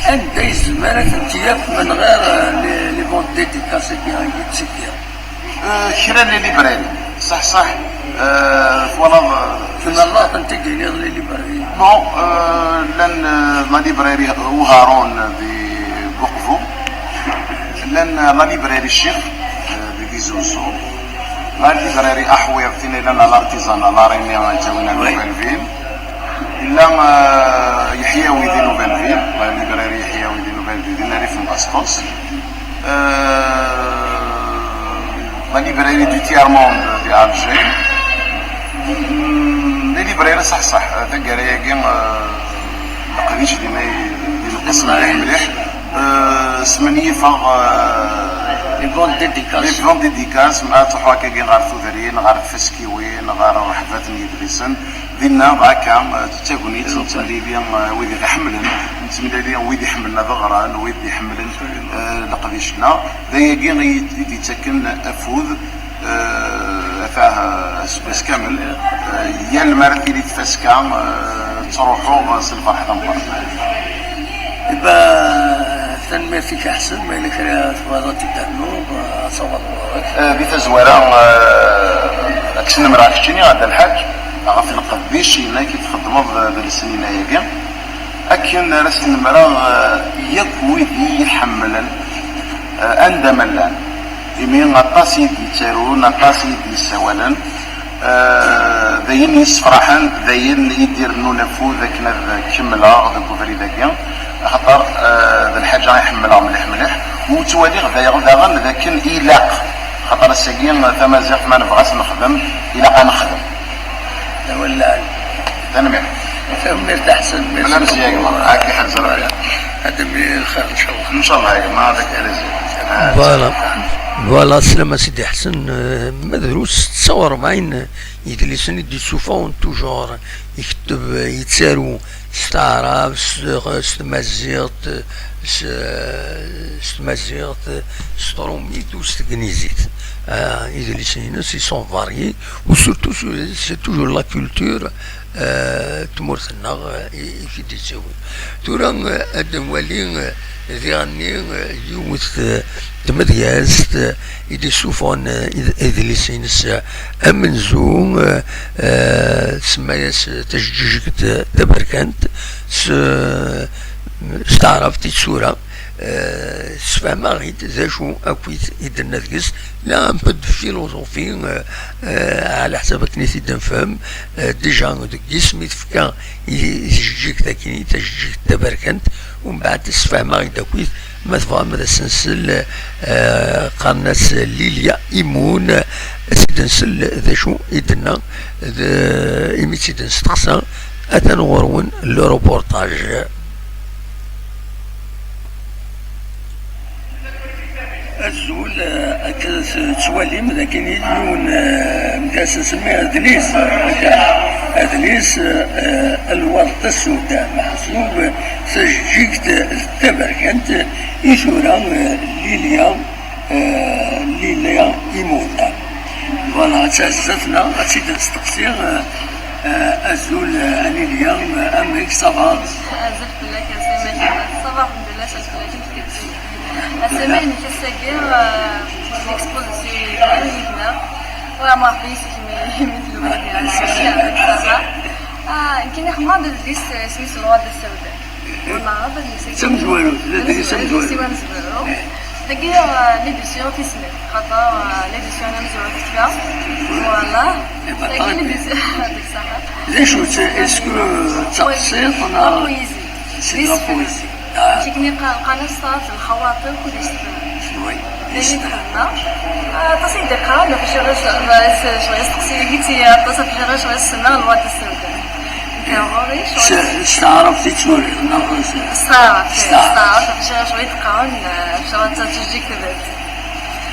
Anda yezmer ad tent-yaf min ɣer, eh, les, les bandes dédicacées-agi i d-tefkiḍ? Eh, kra n les librairies, ṣaḥ, ṣaḥ, eh, twalaḍ, eh, tnallat n tigini d les librairies. Bon, eh, llan, eh, la librairie Uharun di Buqbu, llan, eh, la librairie Ccix, eh, di Tizi Uzzu, la librairie Aḥwiḍ, tin yellan à l'artisanat, la Réunion, yettawin à Nouvelle-Ville. Yella, eh, Yeḥyawi di Nouvelle-Ville, la librairie Yeḥyawi di Nouvelle-Ville, di Rrif n Basṭus. Euh, la librairie du Tiers-Monde di Alger. Mm, les librairies ṣaḥ ṣaḥ, taggara-agi, euh, leqdic dinna i-, yenqes mliḥ mliḥ. Euh, smenyifeɣ, euh, les bandes dédicaces. Les bandes dédicaces, ma truḥ akkagi ɣer tudrin, ɣer tfaskiwin, ɣer rreḥbat n yidlisen. Dinna, dɣa akka, d tagnit, nettemlili, eh, wid i ɣ-iḥemmlen, nettemlili wid iḥemmlen ad ɣren, wid iḥemmlen, eh, leqdic-nneɣ. D ayagi i d-, i d-yettaken afud, eh, atah, eh, aseggas kamel. Eh, yal mi ara tili tfaska, eh, ttruḥuɣ s lferḥ d ameqqran. Iba, tanemmirt-ik a Ḥsen, ma yella kra tebɣiḍ ad t-id-ternuḍ, eh, ad taweḍ ɣur-k. Eh, di tazwara, eh, ad k-snemreɣ keččini, a Dda Lḥaǧ, ɣef leqdic-inek i txeddmeḍ d, d lesnin-agi. Akken ara snemreɣ, eh, yakk wid i yi-iḥemmlen, Anda ma llan, imi aṭas i d-yettarun, aṭas i d-yessawalen, eh, d ayen yessefraḥen, d ayen i d-irennun afud akken ad kemmleɣ deg ubrid-agi, axaṭer, eh, d lḥaǧa i ḥemmleɣ mliḥ mliḥ, u ttwaliɣ daɣ-, daɣen d akken ilaq, axaṭer ass-agi tamaziɣt ma nebɣa ad tt-nexdem, ilaq ad nexdem. Awal lɛali. Tanemmirt. Tanemmirt a Ḥsen. Merci beaucoup. Ad d-mlil lxir, ncallah. Ncallah, ya gma, avec plaisir. Voilà. Voilà, slam a Sidi Ḥsen, eh, ma drus tesɛa u rebɛin idlisen i d-yessufɣen, toujours iketteb, yettaru s taɛrabt, s, s tmaziɣt, s, s tmaziɣt, s trumit u s tegnizit. Eh, idlisen-ines, ils sont variés, ou surtout, c'est toujours la culture, eh, tmurt-nneɣ, eh, i, i k-id-yettawin. Tura, eh, ad nwali, eh, diɣenni, eh, yiwet, eh, tmedyazt, eh, i d-isuffɣen, eh, id-, idlisen-ines, eh, amenzu, eh, eh, tsemma-yas, eh, Tajeǧǧigt, eh, Taberkant, s, s taɛrabt i tsura. Eh, sfehmeɣ-id d acu akkit i d-tenna deg-s, la un peu de philosophie, eh, eh, ɛla ḥsab akken i t-id-nefhem, eh, déjà deg yisem i tefka i, i tjeǧǧigt akkin, i tajeǧǧigt taberkant, umbeɛd sfehmeɣ-id akkit, ma tebɣam ad as-nsel, eh, qqaren-as Lilia Imoun, ad tt-id-nsel d acu i d-tenna, d, imi tt-id-nesteqsa, atan ɣur-wen le reportage. Azul, eh, akka tettwalim d akken yiwen, eh, amek ara s-nsemmi, adlis, akka, adlis, eh, Lwert Asud, meḥsub tajeǧǧigt d taberkant i tura, eh, Lilia, eh, Lilia Imoun. Voilà, ad tɛezz zdat-neɣ, ad tt-id-nesteqsi, eh, eh, azul, eh, a Lilia, eh, amek, ça va? Azul fell-ak a Sami, ça va, alḥemdulillah, azul fell-ak. Asamal-nnek ass-agi, eh, l'exposition yellan yid-neɣ. Ur ɛemreɣ yis-k mi, mi tlul. Ah, nekkini xedmeɣ-d adlis, eh, isem-is Lwert Asud. Ur neɛreḍ adlis-agi. D tamezwarut, d adlis amezwaru. Adlis-iw amezwaru. Tagi, eh, l'édition tis snat, xaṭer, eh, l'édition amezwarut tekfa. Voilà. Tagi l'édition, yɛṭik ṣṣeḥḥa. D acu-tt, est-ce que d taqsiṭ neɣ? C'est de la poésie. Ah. Tikni qqaren-as ṭṭerf lxawaṭer akked isefra. Oui. D ayen i txedmeɣ. Ah, aṭas i d-iqqaren, ɣef acu ara s-, ara s-, ara s-, aṭas ɣef acu ara s-semmaɣ Lwert Asud. Nekk ɣur-i ccɣel. S, s taɛrabt i tturiɣ, neɣ s, s taɛrabt, s taɛrabt, ɣef acu ara ccɣel i d-qqaren, ah, ɣef acu ara d-taǧǧiǧ tekdert.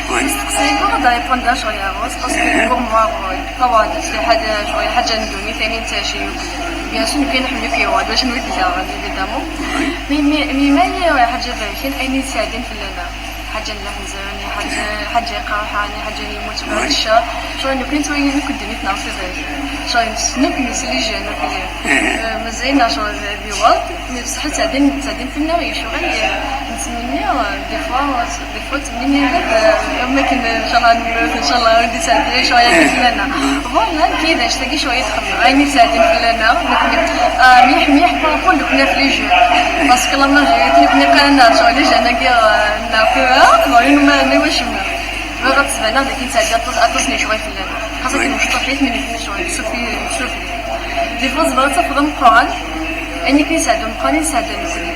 Oui. Isteqsi-agi ad répondre ccɣel yeɛreḍ, parce que pour moi, ɣur-i, tawaɣit, d ḥaǧa, ccɣel, ḥaǧa n ddunit, ayen i nettɛici yakk. Bien sûr, nekk nḥemmel akk yiwen, d acu n wid ikerhen, évidemment. Oui. Mais, mais, mais ma yella ḥaǧa berkan, ayen i d-sɛeddin fell-aneɣ. Ḥaǧa n leḥzen, ḥaǧa, ḥaǧa iqerḥan, ḥaǧa n yemmut, oui, bɛed ccer. Ccɣel, nekk nettwali akk ddunit neɣ taberkan. Ccɣel, nekk, nekk, les jeunes, akk, eh, mazal-aneɣ ccɣel d, d iwaḍ. Mais bṣaḥ ttɛeddin, ttɛeddin fell-aneɣ ccɣel, eh, nettmenni, eh, des fois, des fois ttmenni, eh, am akken, eh, ncallah, ncallah, ur d-yettɛeddi ccɣel-agi fell-aneɣ. Voilà, nekk d anect-agi ccɣel i d-xedmeɣ. Ayen i ttɛeddin fell-aneɣ, nekkni, ah, mliḥ, mliḥ, par rapport nekkni ɣef les jeunes. Parce que la majorité nekkni qqaren-aɣ ccɣel les jeunes-agi, eh, neɣ tura, neɣ une ma, ma wacemma. Bɣiɣ ad d-sbaneɣ d akken ttɛeddi aṭas, aṭas n lecɣal fell-aneɣ. Xas akken mecṭuḥit, mi nekkni ccɣel, sufi, sufi. Des fois, tzemreḍ ad tafeḍ ameqqran, ayen akken yesɛedda umeqqran, yesɛedda nekkni.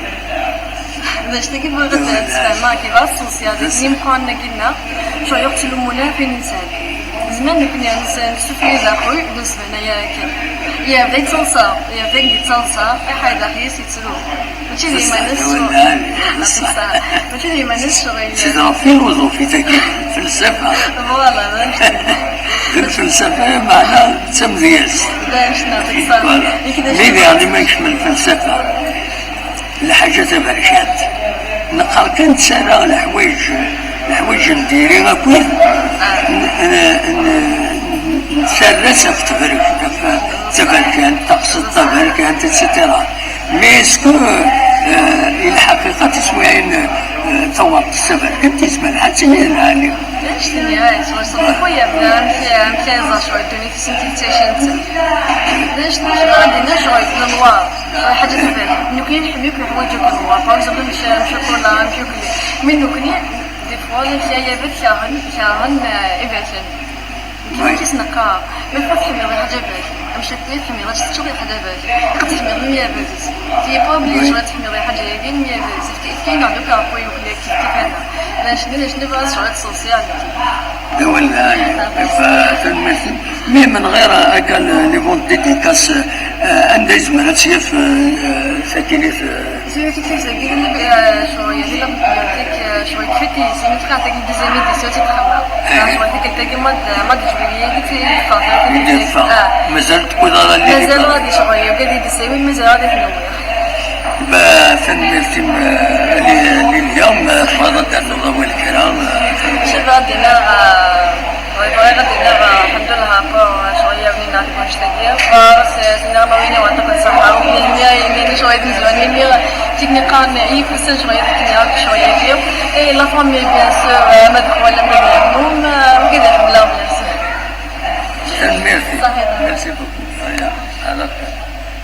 D acu-agi bɣiɣ ad d-sfehmeɣ, kif ara tṣeṣṣiyaḍ, d akken imeqqranen-agi-nneɣ, ccɣel ur ttlumun ara ɣef wayen nesɛedda. Nezmer nekkni ad nessufli d axuy, d usban-aya akken. Yerbeḥ yettaḍsa, yerbeḥ yettaḍsa, iḥay daxel-is yettru. Mačči d iman-is ccɣel. Mačči d iman-is ccɣel. C'est de la philosophie, tagi, felsafa. Voilà, d anect-nni. D lfelsafa, meɛna d tamedyazt. D anect-nni, voilà. Mi diɣen ma nekcem lfelsafa, lḥaǧa taberkant. Neqqar kan ttarraɣ leḥwayeǧ, leḥwayeǧ n diri akkit n, n, n, nettarra-tt ɣef tebrek-, ɣef taberkant, taqsiṭ taberkant, et cetera. Mais est-ce que, euh, i lḥaqiqa tiswiɛin, euh, tawaɣt s taberkant yezmer ad tili d lɛali? Anect-nni, ay, s wacu, amek, amek ay ẓer ccɣel ddunit-is amek i ttɛicin-tt. D anect-nni, ad d-iniɣ ccɣel d lewɛar, ccɣel ḥaǧa tebɛed. Nekkni nḥemmel akk leḥwayeǧ akk n lewɛar. Par exemple, mec-, mecakula, mecakli. Mais nekkni, Wala kra yabad kerhen, kerhen, eh, iberkan. Nekk mačči s-neqqar, ma tfeqq tḥemmleḍ iḥaǧabat, amcakku i tḥemmleḍ ad teččeḍ iḥaǧabat, iqeṭ tḥemmleḍ mi yabad. Ti pas obligé ad tḥemmleḍ iḥaǧa-agi mi yabad. Efk-, efk-iyi-d akk aɛeqquy uklak kif kif ana. Lac nni, lac nni bɣiɣ ad sɛuɣ ad tṣeḍṣiɣ nekk. D awal lɛali. Tanemmirt. Mi menɣir akka les ventes dédicaces, eh, anda yezmer ad tt-yaf, eh, sakkin-it, eh, Tura tikli-agi d, eh, ccɣel, d la bibliothèque, eh, ccɣel kfit-is, imi tqaɛet deg deuxième édition i tt-id-xemmeɣ. Ah. Ccɣel tikkelt-agi, mois d, mois d juillet i tt-id-teffeɣ, tura i tt-id-teffeɣ. Ah. Mazal tewwiḍ ara lidi. Mazal ɣad icɣel, yugad i d-isawin, mazal ɣad t-newwiɣ. Ba, tanemmirt-im, eh, li, Lilya, ma tebɣiḍ ad d-ternuḍ awal kra, eh, Acu bɣiɣ ad d-iniɣ, eh, Bɣiɣ ad d-iniɣ, eh, lḥemdullah, ɣef, eh, ccɣel-agi neɣ deg wannect-agi. Ɣas, eh, s-, s-, iniɣ ma win iwan takk ṣṣeḥḥa. Umi, imi, imi, imi ccɣel-agi mezwan, imi, eh, tikni qqaren, eh, yifusan ccɣel-agi tikni akk ccɣel-agi. Et la famille, bien sûr, eh, ama d xwal, ama d lehmum, eh, wigi d iḥemmleɣ, bien sûr. Tanemmirt. Ṣaḥit. Merci beaucoup. Voilà. Alors,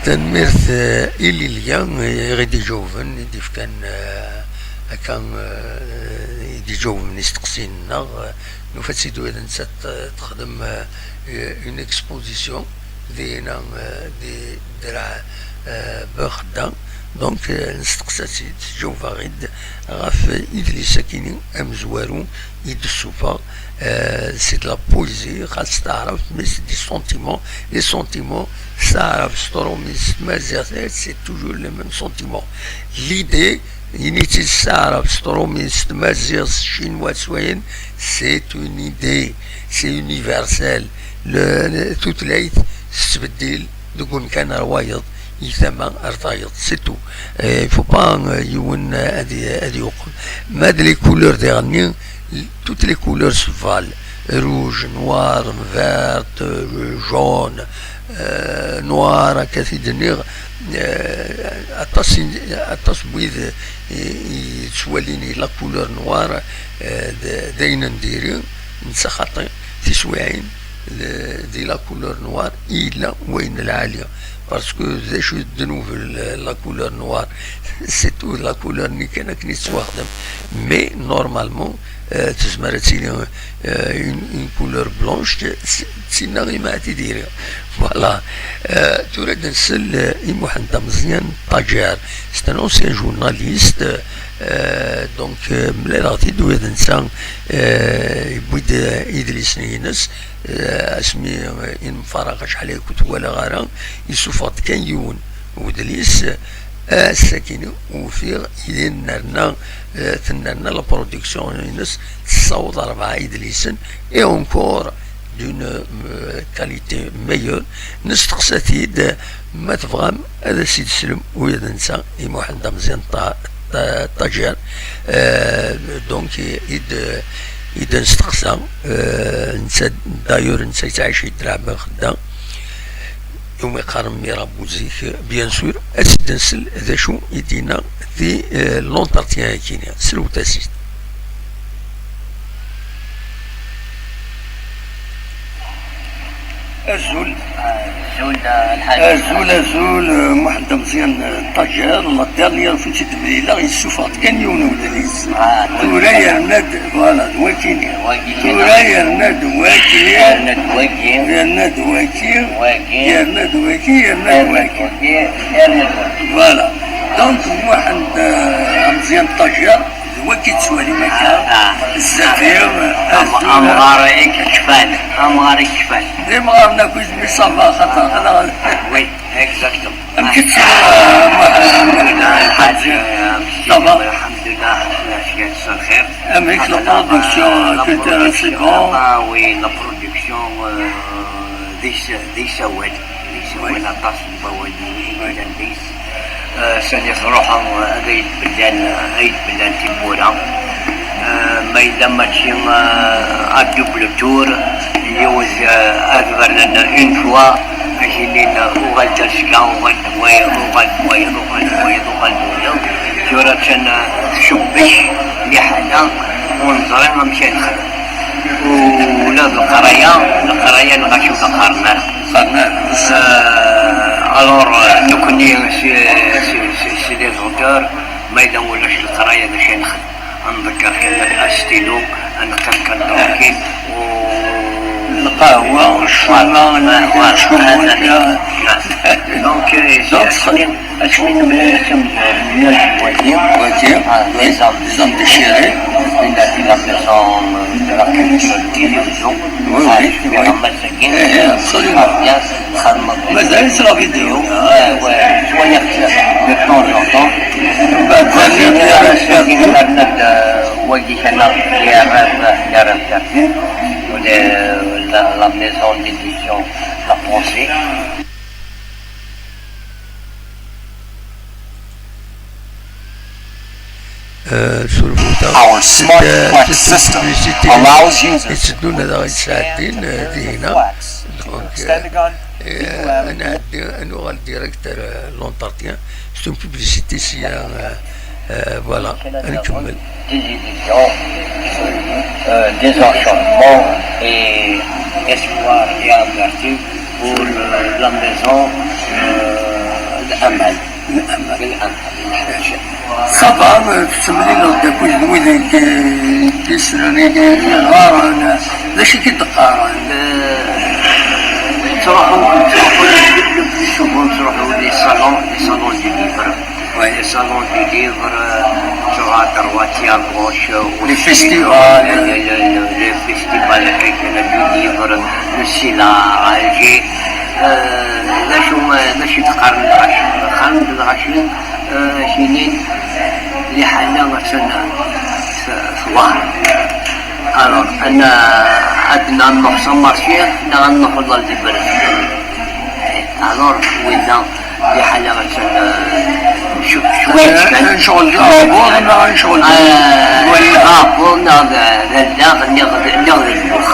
Tanemmirt, eh, i Lilya, eh, i ɣ-id-iǧawben, i d-ifkan, eh, akka, eh, i d-iǧawben isteqsiyen-nneɣ, eh, nufa-tt-id ula d nettat, eh, texdem, eh, une exposition dinna, eh, di Draɛ, eh, Bexda. Donc, eh, nesteqsa-tt-id, tǧaweb-aɣ-id ɣef idlis-agi amezwaru i d-tessufeɣ, eh, c'est de la poésie, xas s taɛrabt, mais c'est des sentiments. Les sentiments, s taɛrabt, s tṛumit, s tmaziɣt, eh, c'est toujours le même sentiment. L'idée, ini-tt-id s taɛrabt, s tṛumit, s tmaziɣt, s ccinwa, s wayen, c'est une idée, c'est universel. Le, le, tutlayt tettbeddil deg umkan ar wayeḍ, i tama ar tayeḍ, c'est tout. Eh, il faut pas, eh, yiwen, eh, ad y-, ad yuqem. Ma d les couleurs diɣenni, toutes les couleurs se valent. Rouge, noir, vert, euh, jaune, euh, noir, akka t-id-nniɣ, eh, aṭas i, aṭas n wid i, i yettwalin la couleur noire, eh, d, d ayen n diri, netta xaṭi, tiswiɛin, le, di la couleur noire i yella wayen lɛali, parce que d acu i d ddnub, la, la couleur noire, c'est tout, la couleur-nni kan akken i tettwaxdem. Mais normalement, euh, tezmer ad tili, euh, une, une couleur blanche, d tinna i ma ad t-id-iri. Voilà. Euh, tura ad nsel, euh, i Muḥend Ameẓyan Ṭaǧer. C'est un ancien journaliste, euh, donc, euh, mlaleɣ-t-id ula d netta, euh, yewwi-d, euh, idlisen-ines, eh, asmi, eh, i nemfaraq acḥal ay ur t-walaɣ ara, yessufeɣ-d kan yiwen wedlis, eh, ass-agi ufiɣ i nerna, eh, tennerna la production-ines, tessaweḍ rebɛa idlisen, et encore d'une, euh, qualité meilleure. Nesteqsa-t-id, ma tebɣam ad as-id-teslem ula d netta i Muḥend Ameẓyan Ṭa-, Ṭa-, Ṭaǧer. Euh, donc, i, i d-, i d-nesteqsa, euh, netta, d'ailleurs, netta yettɛic i Draɛ Bexda, umi qqaren Mira Buzik, bien sûr, ad s-id-nsel d acu i d-yenna di, euh, l'entretien-agi-nni. Slewt-as-id. Azul. Azul, a Lḥaǧ. Azul, azul, eh, Muḥend Ameẓyan, eh, Ṭaǧer, la dernière fois i d-mlileɣ, yessufeɣ-d kan yiwen n wedlis. Ah, tura yerna-d, voilà, d wakini. Wagi. Tura yerna-d waki. Yerna-d wagi. Yerna-d waki. Wagi. Yerna-d waki, yerna-d waki. Wagi, yerna-d wagi. Voilà. Donc, Muḥend, eh, Ameẓyan Ṭaǧer, d wagi i tettwalim akka, ah, ah, zdat-i, ah, am-, azul. Amɣar i yekfan, amɣar i yekfan. D imɣaren akk i d-, mi ça va, xaṭer, xaṭer. Oui, exactement. Amek i tettiliḍ, ah, Muḥend? Alḥemdulillah, Lḥaǧ, ça va? Alḥemdulillah, lɛafya, lxir. Amek la production, ah, la culturelle, c'est bon? Ah oui, la production, euh, d is-, d isawal. Yeswan aṭas n wawal i yellan deg-s. Eh, sani truḥeḍ, eh, ad ay-d-bellan, eh, ay-d-bellan tiwwura. Eh, ma yella mačči, eh, à double tour, yiwet, eh, ad bernen une fois, ad k-inin, eh, uɣal-d azekka, uɣal-d wayeḍ, uɣal-d wayeḍ, uɣal-d wayeḍ, uɣal-d wayeḍ. Tura attan, eh, tcubbek liḥala, ur neẓri amek ad nexdem. Ula d leqraya, leqraya lɣaci ur qqaren ara. Qqaren ara. Euh, alors, euh, nekkni, c'est, c'est, c'est, c'est des auteurs, ma yella ulac leqraya, d acu ara nexdem? Nḍegger kan astilu, neqqim kan tranquille, u lqahwa, ccuma, voilà, ccuma, voilà. Donc, euh, donc, c'est, c'est une, une, une, une, wagi, wagi, ah, les hommes, les hommes déchirés, une, la maison, euh, de la culture, du lieu, oui, oui, oui. Mazal-itt la vidéo. De temps en temps. Wagi kan yerra, yerra la, la maison d'édition La Pensée. Surfut-aɣ. Our smart flex system allows users to quickly scan and share flex. Extend a gun, B two M. Ad nuɣal direct ar l'entretien. C'est une publicité si, voilà, ad nkemmel. Des illusions, euh, des enchantements et espoir et amertume pour, euh, la maison, euh, d'Amal. Ça va, tettemlileḍ-d akked wid i k-yessnen, i k-yeɣɣaren, d acu i k-id-qqaren? Ttruḥun, ttruḥun, le plus souvent ttruḥu les salons, les salons du livre. Ouais. Les salons du livre, tu as à droite et à gauche, les festivals, les festivals, du livre, le CELA, Alger. D acu, d acu i d-qqaren lɣaci? Qqaren-d lɣaci, eh, kinin liḥala attan twehṛ. Alors, ad nruḥ s amarci neɣ ad nruḥ ɣer Lberet? Alors, wid-a liḥala attan, eh, cwiṭ kan. Ad necɣel d aɛebbuḍ neɣ ad necɣel d aɛebbuḍ neɣ d allaɣ neɣ d lmux.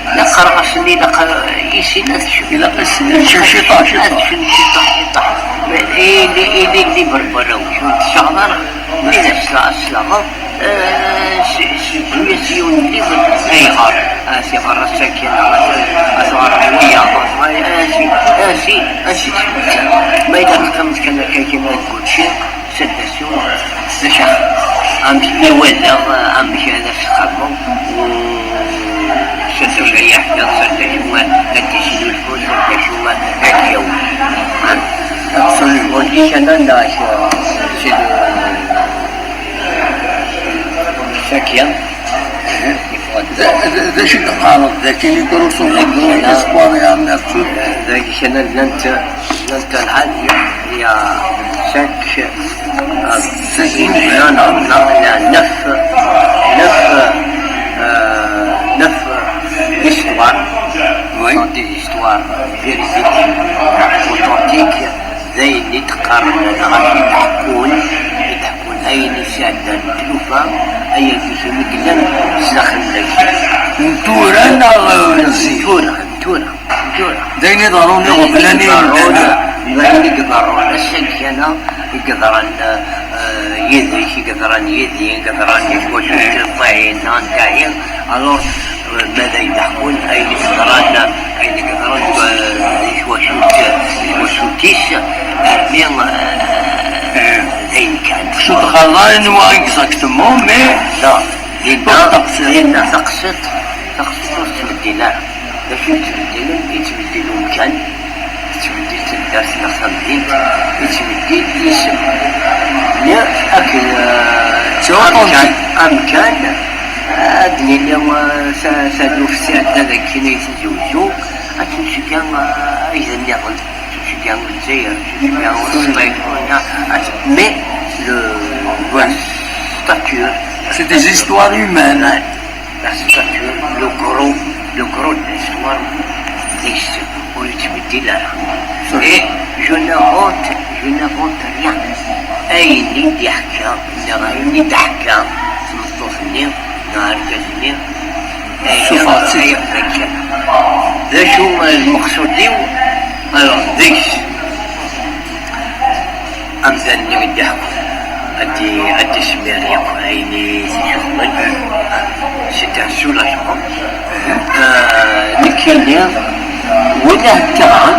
Ilaq ɣer ɣas-nni, ilaq i sin ad tecnu. Ilaq i sin ad tecnu ciṭaḥ, ciṭaḥ. Ad tecnu ciṭaḥ, ciṭaḥ. Ili, ili libre n warraw-ik, ur tessaɣeḍ ara. Ma yella s-, s-, s-, s-, s-, yiwen n libre, ayɣer? A tiɣerra sakkin, a tiɣerra wiyaḍ, a si, a si, a si. Ma yella teqqimeḍ kan akka, kan deg učči, Cette question, d acu amek i walaɣ, amek ara s-xedmeɣ, s acu ara yeḥdiɣ, s acu ad d-isnulfu, s acu ad d-yawi. Absolument. Ur d-ikkan ara, c'est le, c'est le, sakya. D acu i d-teqqareḍ dagi, Microsoft, Windows, Explorer, Microsoft? Dagi kan llant, llant lḥal, il y a cinq, euh, cinq, non, non, non, il y a neuf, neuf, euh, neuf histoires. Oui. Ce sont des histoires véridiques, authentiques. D ayen i d-qqaren lɣaci, i d-ḥekkun, i d-ḥekkun ayen i sɛeddan tlufa, ayen i yellan s daxel n lagdud. N tura neɣ n zik? N tura, n tura, n tura. D ayen iḍerrun iɣeblan i yemdanen. D ayen i iḍerrun ass-agi kan, i yeḍran, eh, yid-k, i yeḍran yid-i, i yeḍran i twacult n Ṭahin, n Ṭahin. Alors, ma d ayen d-ḥekkun, ayen i yeḍran, ayen i yeḍran, eh, i twacult, i twacult-is, armi, eh, d ayen kan. Ur txelḍ ara anwa exactement, mais... Non, dinna, dinna taqsiṭ, taqsiṭ ur tettbeddil ara. D acu yettbeddilen? Yettbeddil umkan, tettbeddil taddart neɣ tamdint, yettbeddil yisem. Neɣ akken, eh, amkan, amkan, ad d-nini, eh, ta-, taluft tɛedda dagi ay Tizi Wezzu, ad tmecga, eh, aydi nniḍen, ad tmecga Lezzayer, ad tmecga Sṭif, ad t-, mais le, la stature. C'est des histoires humaines. La stature, le gros, le gros de l'histoire, d ayen ur yettbeddil ara. Et je n'invente, je n'invente rien. Ayen i d-yeḥka, neɣ ayen i d-teḥka tmeṭṭut-nni, neɣ argaz-nni, aya, aya d acu lmeqsud-iw? Alors, deg-s, amdan-nni i d-iḥekkun, ad d-, ad d-ismir yakk ayen i t-ixeddmen. C'est un soulagement. Euh, nekkini, win i tt-iɣran,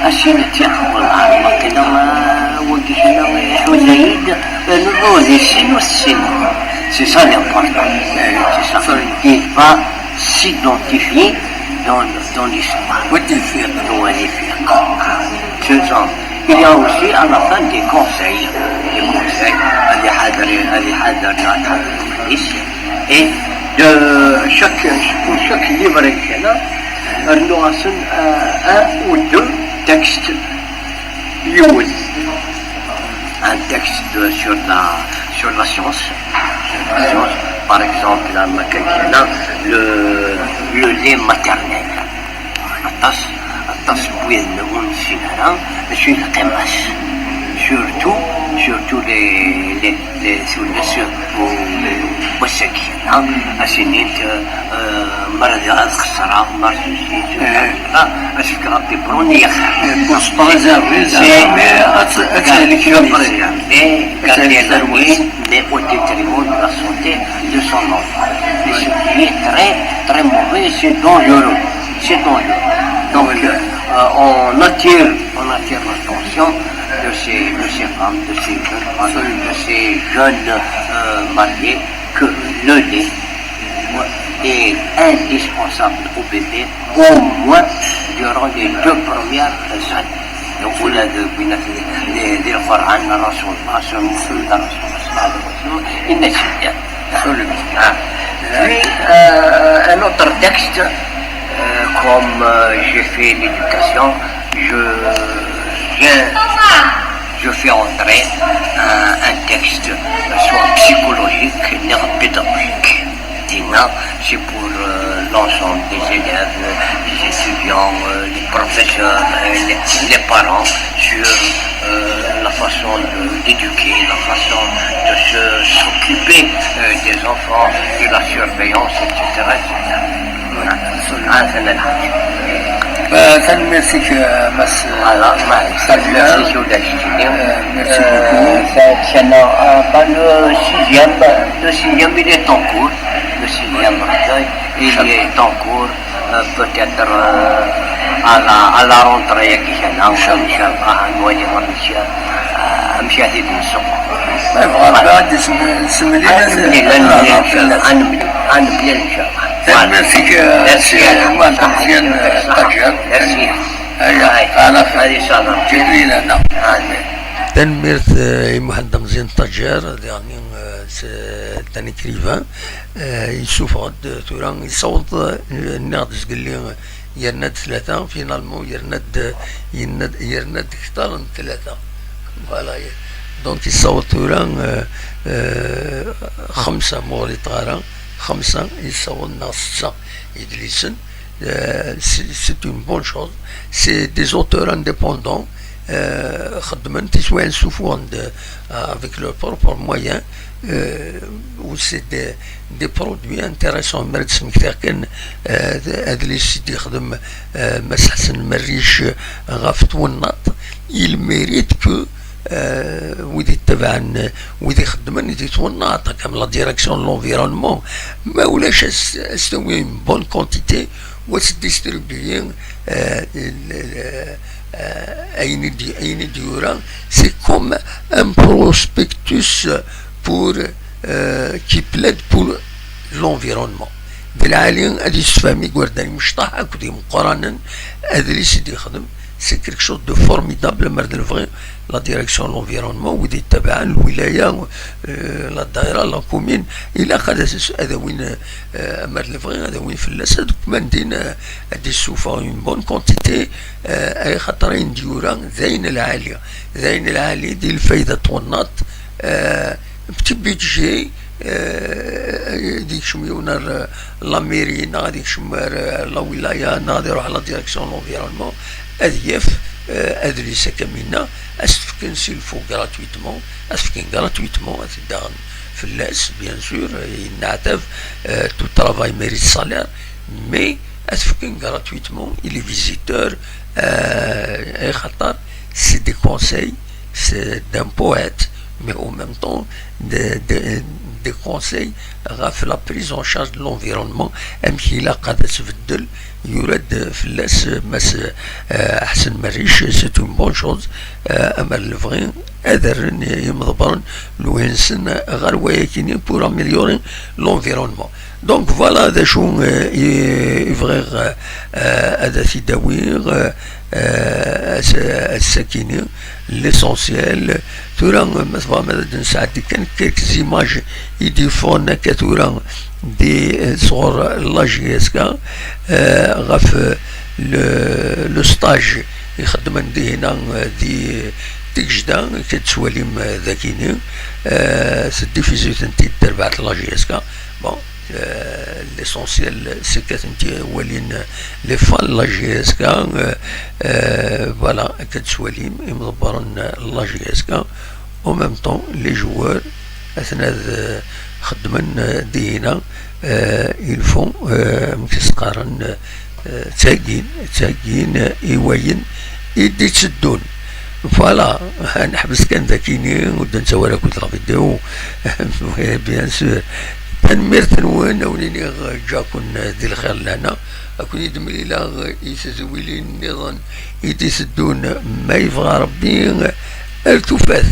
ad s-yini: tiens, wellah, wagi kan, euh, wagi kan iḥuza-yi-d, euh, rnu di sin ur tessineḍ. C'est ça l'important. C'est ça. Il va s'identifier dans, dans l'histoire. Dans l'histoire. Ce genre. Il y a aussi à la fin des conseils. Des conseils. هذه حاضر، هذه حاضر، هذه حاضر. Et de chaque, pour chaque livre, un, un ou deux textes. Un texte de, sur la, sur la science. Sur la science. Par exemple, là, ma-, le, le lait maternel. Aṭas, aṭas n wid ur nessin ara d acu i d lqima-s. Surtout, surtout les, les, les, sur, sur, wass-agi, ha? Ad s-inint, euh, mer ad, ad xeṣreɣ, mer ceci, cela, ad s-fkeɣ biberon i yaxer. Pour se préserver, mais ad, ad tehlek. Mais garder la vie, mais au détriment de la santé de son enfant. Et ce qui est très, très mauvais, c'est dangereux. C'est dangereux. Donc, euh, on attire, on attire l'attention de ces, de ces femmes, de ces jeunes femmes, de ces jeunes, euh, mariés, que le lait est indispensable au bébé, au moins durant les deux premières années. Donc, ولا د-، بينا في، les, les Coran, رسول الله، سنة رسول الله صلى الله عليه وسلم، إن شاء الله. Absolument. Ah. Puis, euh, un autre texte, euh, comme, euh, j'ai fait l'éducation, je viens, je fais entrer un, un texte, soit psychologique, ni pédagogique. Dinna, c'est pour, euh, l'ensemble des élèves, des étudiants, euh, les professeurs, euh, les, les parents, sur, euh, la façon de, d'éduquer, la façon de se, s'occuper, euh, des enfants, de la surveillance, et cetera, et cetera. Voilà. Ah, c'est là. Euh, tanemmirt-ik, euh, Mass, euh, Voilà, ouais. Tanemmirt-ik, merci beaucoup. Euh, merci beaucoup. Euh, ça, ça n'a, euh, pas le sixième, le sixième, il est en cours. Le sixième recueil, il est en cours. Euh, peut-être, euh, à la, à la rentrée, إن شاء الله. إن شاء الله. نولي نمشي، آه، مشي هذه السوق. ما يبغى بعد يسم-، يسمي لي. آه، نملي، نملي، إن شاء الله. نملي، نملي، إن شاء الله. Tanemmirt-ik, euh, merci, سي عماد مزيان، آه، الطجان. Merci. هيا، هاي. أنا هذه صالة. جيب لي لنا. هذه. Tanemmirt, euh, i Muḥend Amẓyan Ṭaǧer, d, yeɛni, euh, c'est un écrivain. Eh, yessufeɣ-d tura, yessaweḍ, eh, nniɣ-d zgelli, eh, yerna-d tlata, finalement, yerna-d, yenna-d, yerna-d kter n tlata. Voilà. Donc, yessaweḍ tura, eh, eh, xemsa, ma ur ɣliṭeɣ ara, xemsa, yessaweḍ neɣ setta idlisen. Eh, c'est, c'est une bonne chose. C'est des auteurs indépendants. Eh, xeddmen tiswiɛin, ssufuɣen-d, eh, avec leurs propres moyens. Euh, où c'est des, des produits intéressants. Mi ara d-smektiɣ kan, euh, adlis i d-yexdem, euh, Mass Ḥsen Merric, euh, ɣef twennaḍt, il mérite que, euh, wid yettabaɛen, euh, wid ixeddmen di twennaḍt, comme la direction de l'environnement, ma ulac, ad s-, ad s-tawi une bonne quantité, ou ad s-distribuer, euh, le, le, euh, ayen i d-, ayen i d-yura, c'est comme un prospectus pour, euh, qui plaide pour l'environnement. D lɛali ad yessefhem igerdan imecṭaḥ akked imeqqranen, adlis i d-yexdem, c'est quelque chose de formidable, mer d lebɣi, la direction de l'environnement, wid yettabaɛen, lwilaya, euh, la daïra, la commune, ilaq ad as-, ad awin, euh, mer d lebɣi, ad awin fell-as, ad kumandin, euh, ad d-issufeɣ une bonne quantité, euh, ay xaṭer ayen d-yura d ayen lɛali, d ayen lɛali di lfayda n twennaḍt, euh, petit budget, euh, ad yekcem yiwen ar, euh, la mairie, neɣ ad yekcem ar, euh, la wilaya, neɣ ad iruḥ la direction de l'environnement, ad yaf, euh, adlis akka minna, ad s-t-fken s'il faut gratuitement, ad s-t-fken gratuitement, ad t-id-aɣen fell-as, bien sûr, euh, yenneɛtab, euh, tout travail mérite salaire, mais ad t-fken gratuitement i les visiteurs, euh, ay xaṭer c'est des conseils, c'est d'un poète, mais en même temps, des, des, des conseils ɣef la prise en charge de l'environnement, amek ilaq ad as-beddel, yura-d fell-as Mass, eh, Ḥsen Merric, c'est une bonne chose, eh, amer lebɣi ad rren yimḍebbren lwin-nsen ɣer wayakini pour améliorer l'environnement. Donc voilà d acu, eh, i, i bɣiɣ, eh, ad t-id-awiɣ, eh, eh, ass-, ass-akini, l'essentiel. Tura, ma tebɣam ad d-nesɛeddi kan quelques images i d-yeffɣen akka tura di, eh, sɣur la J S K, eh, ɣef, eh, le, le stage i xeddmen dihina, eh, di Tigejda, akka d-tettwalim, eh, dakini, eh, teddifizu-tent-id terbaɛt la J S K. Bon, eh, l'essentiel, c'est que atenti walin les fans la J S K, eh, eh, voilà, akka d-tettwalim imḍebbren la J S K, en même temps, les joueurs, atna ad, eh, xeddmen, eh, dihina, eh, ils font, eh, amek i s-qqaren, eh, ttagin, ttagin, eh, i wayen i d-itteddun. Voilà, neḥbes kan dakini, ur d-nettawi ara akk la vidéo, bien sûr. Tanemmirt-nwen, a wen-iniɣ ǧǧaken di lxir lehna, a ken-id-mlileɣ i tedwilin nniḍen i d-iteddun, ma yebɣa Rebbi, ar tufat.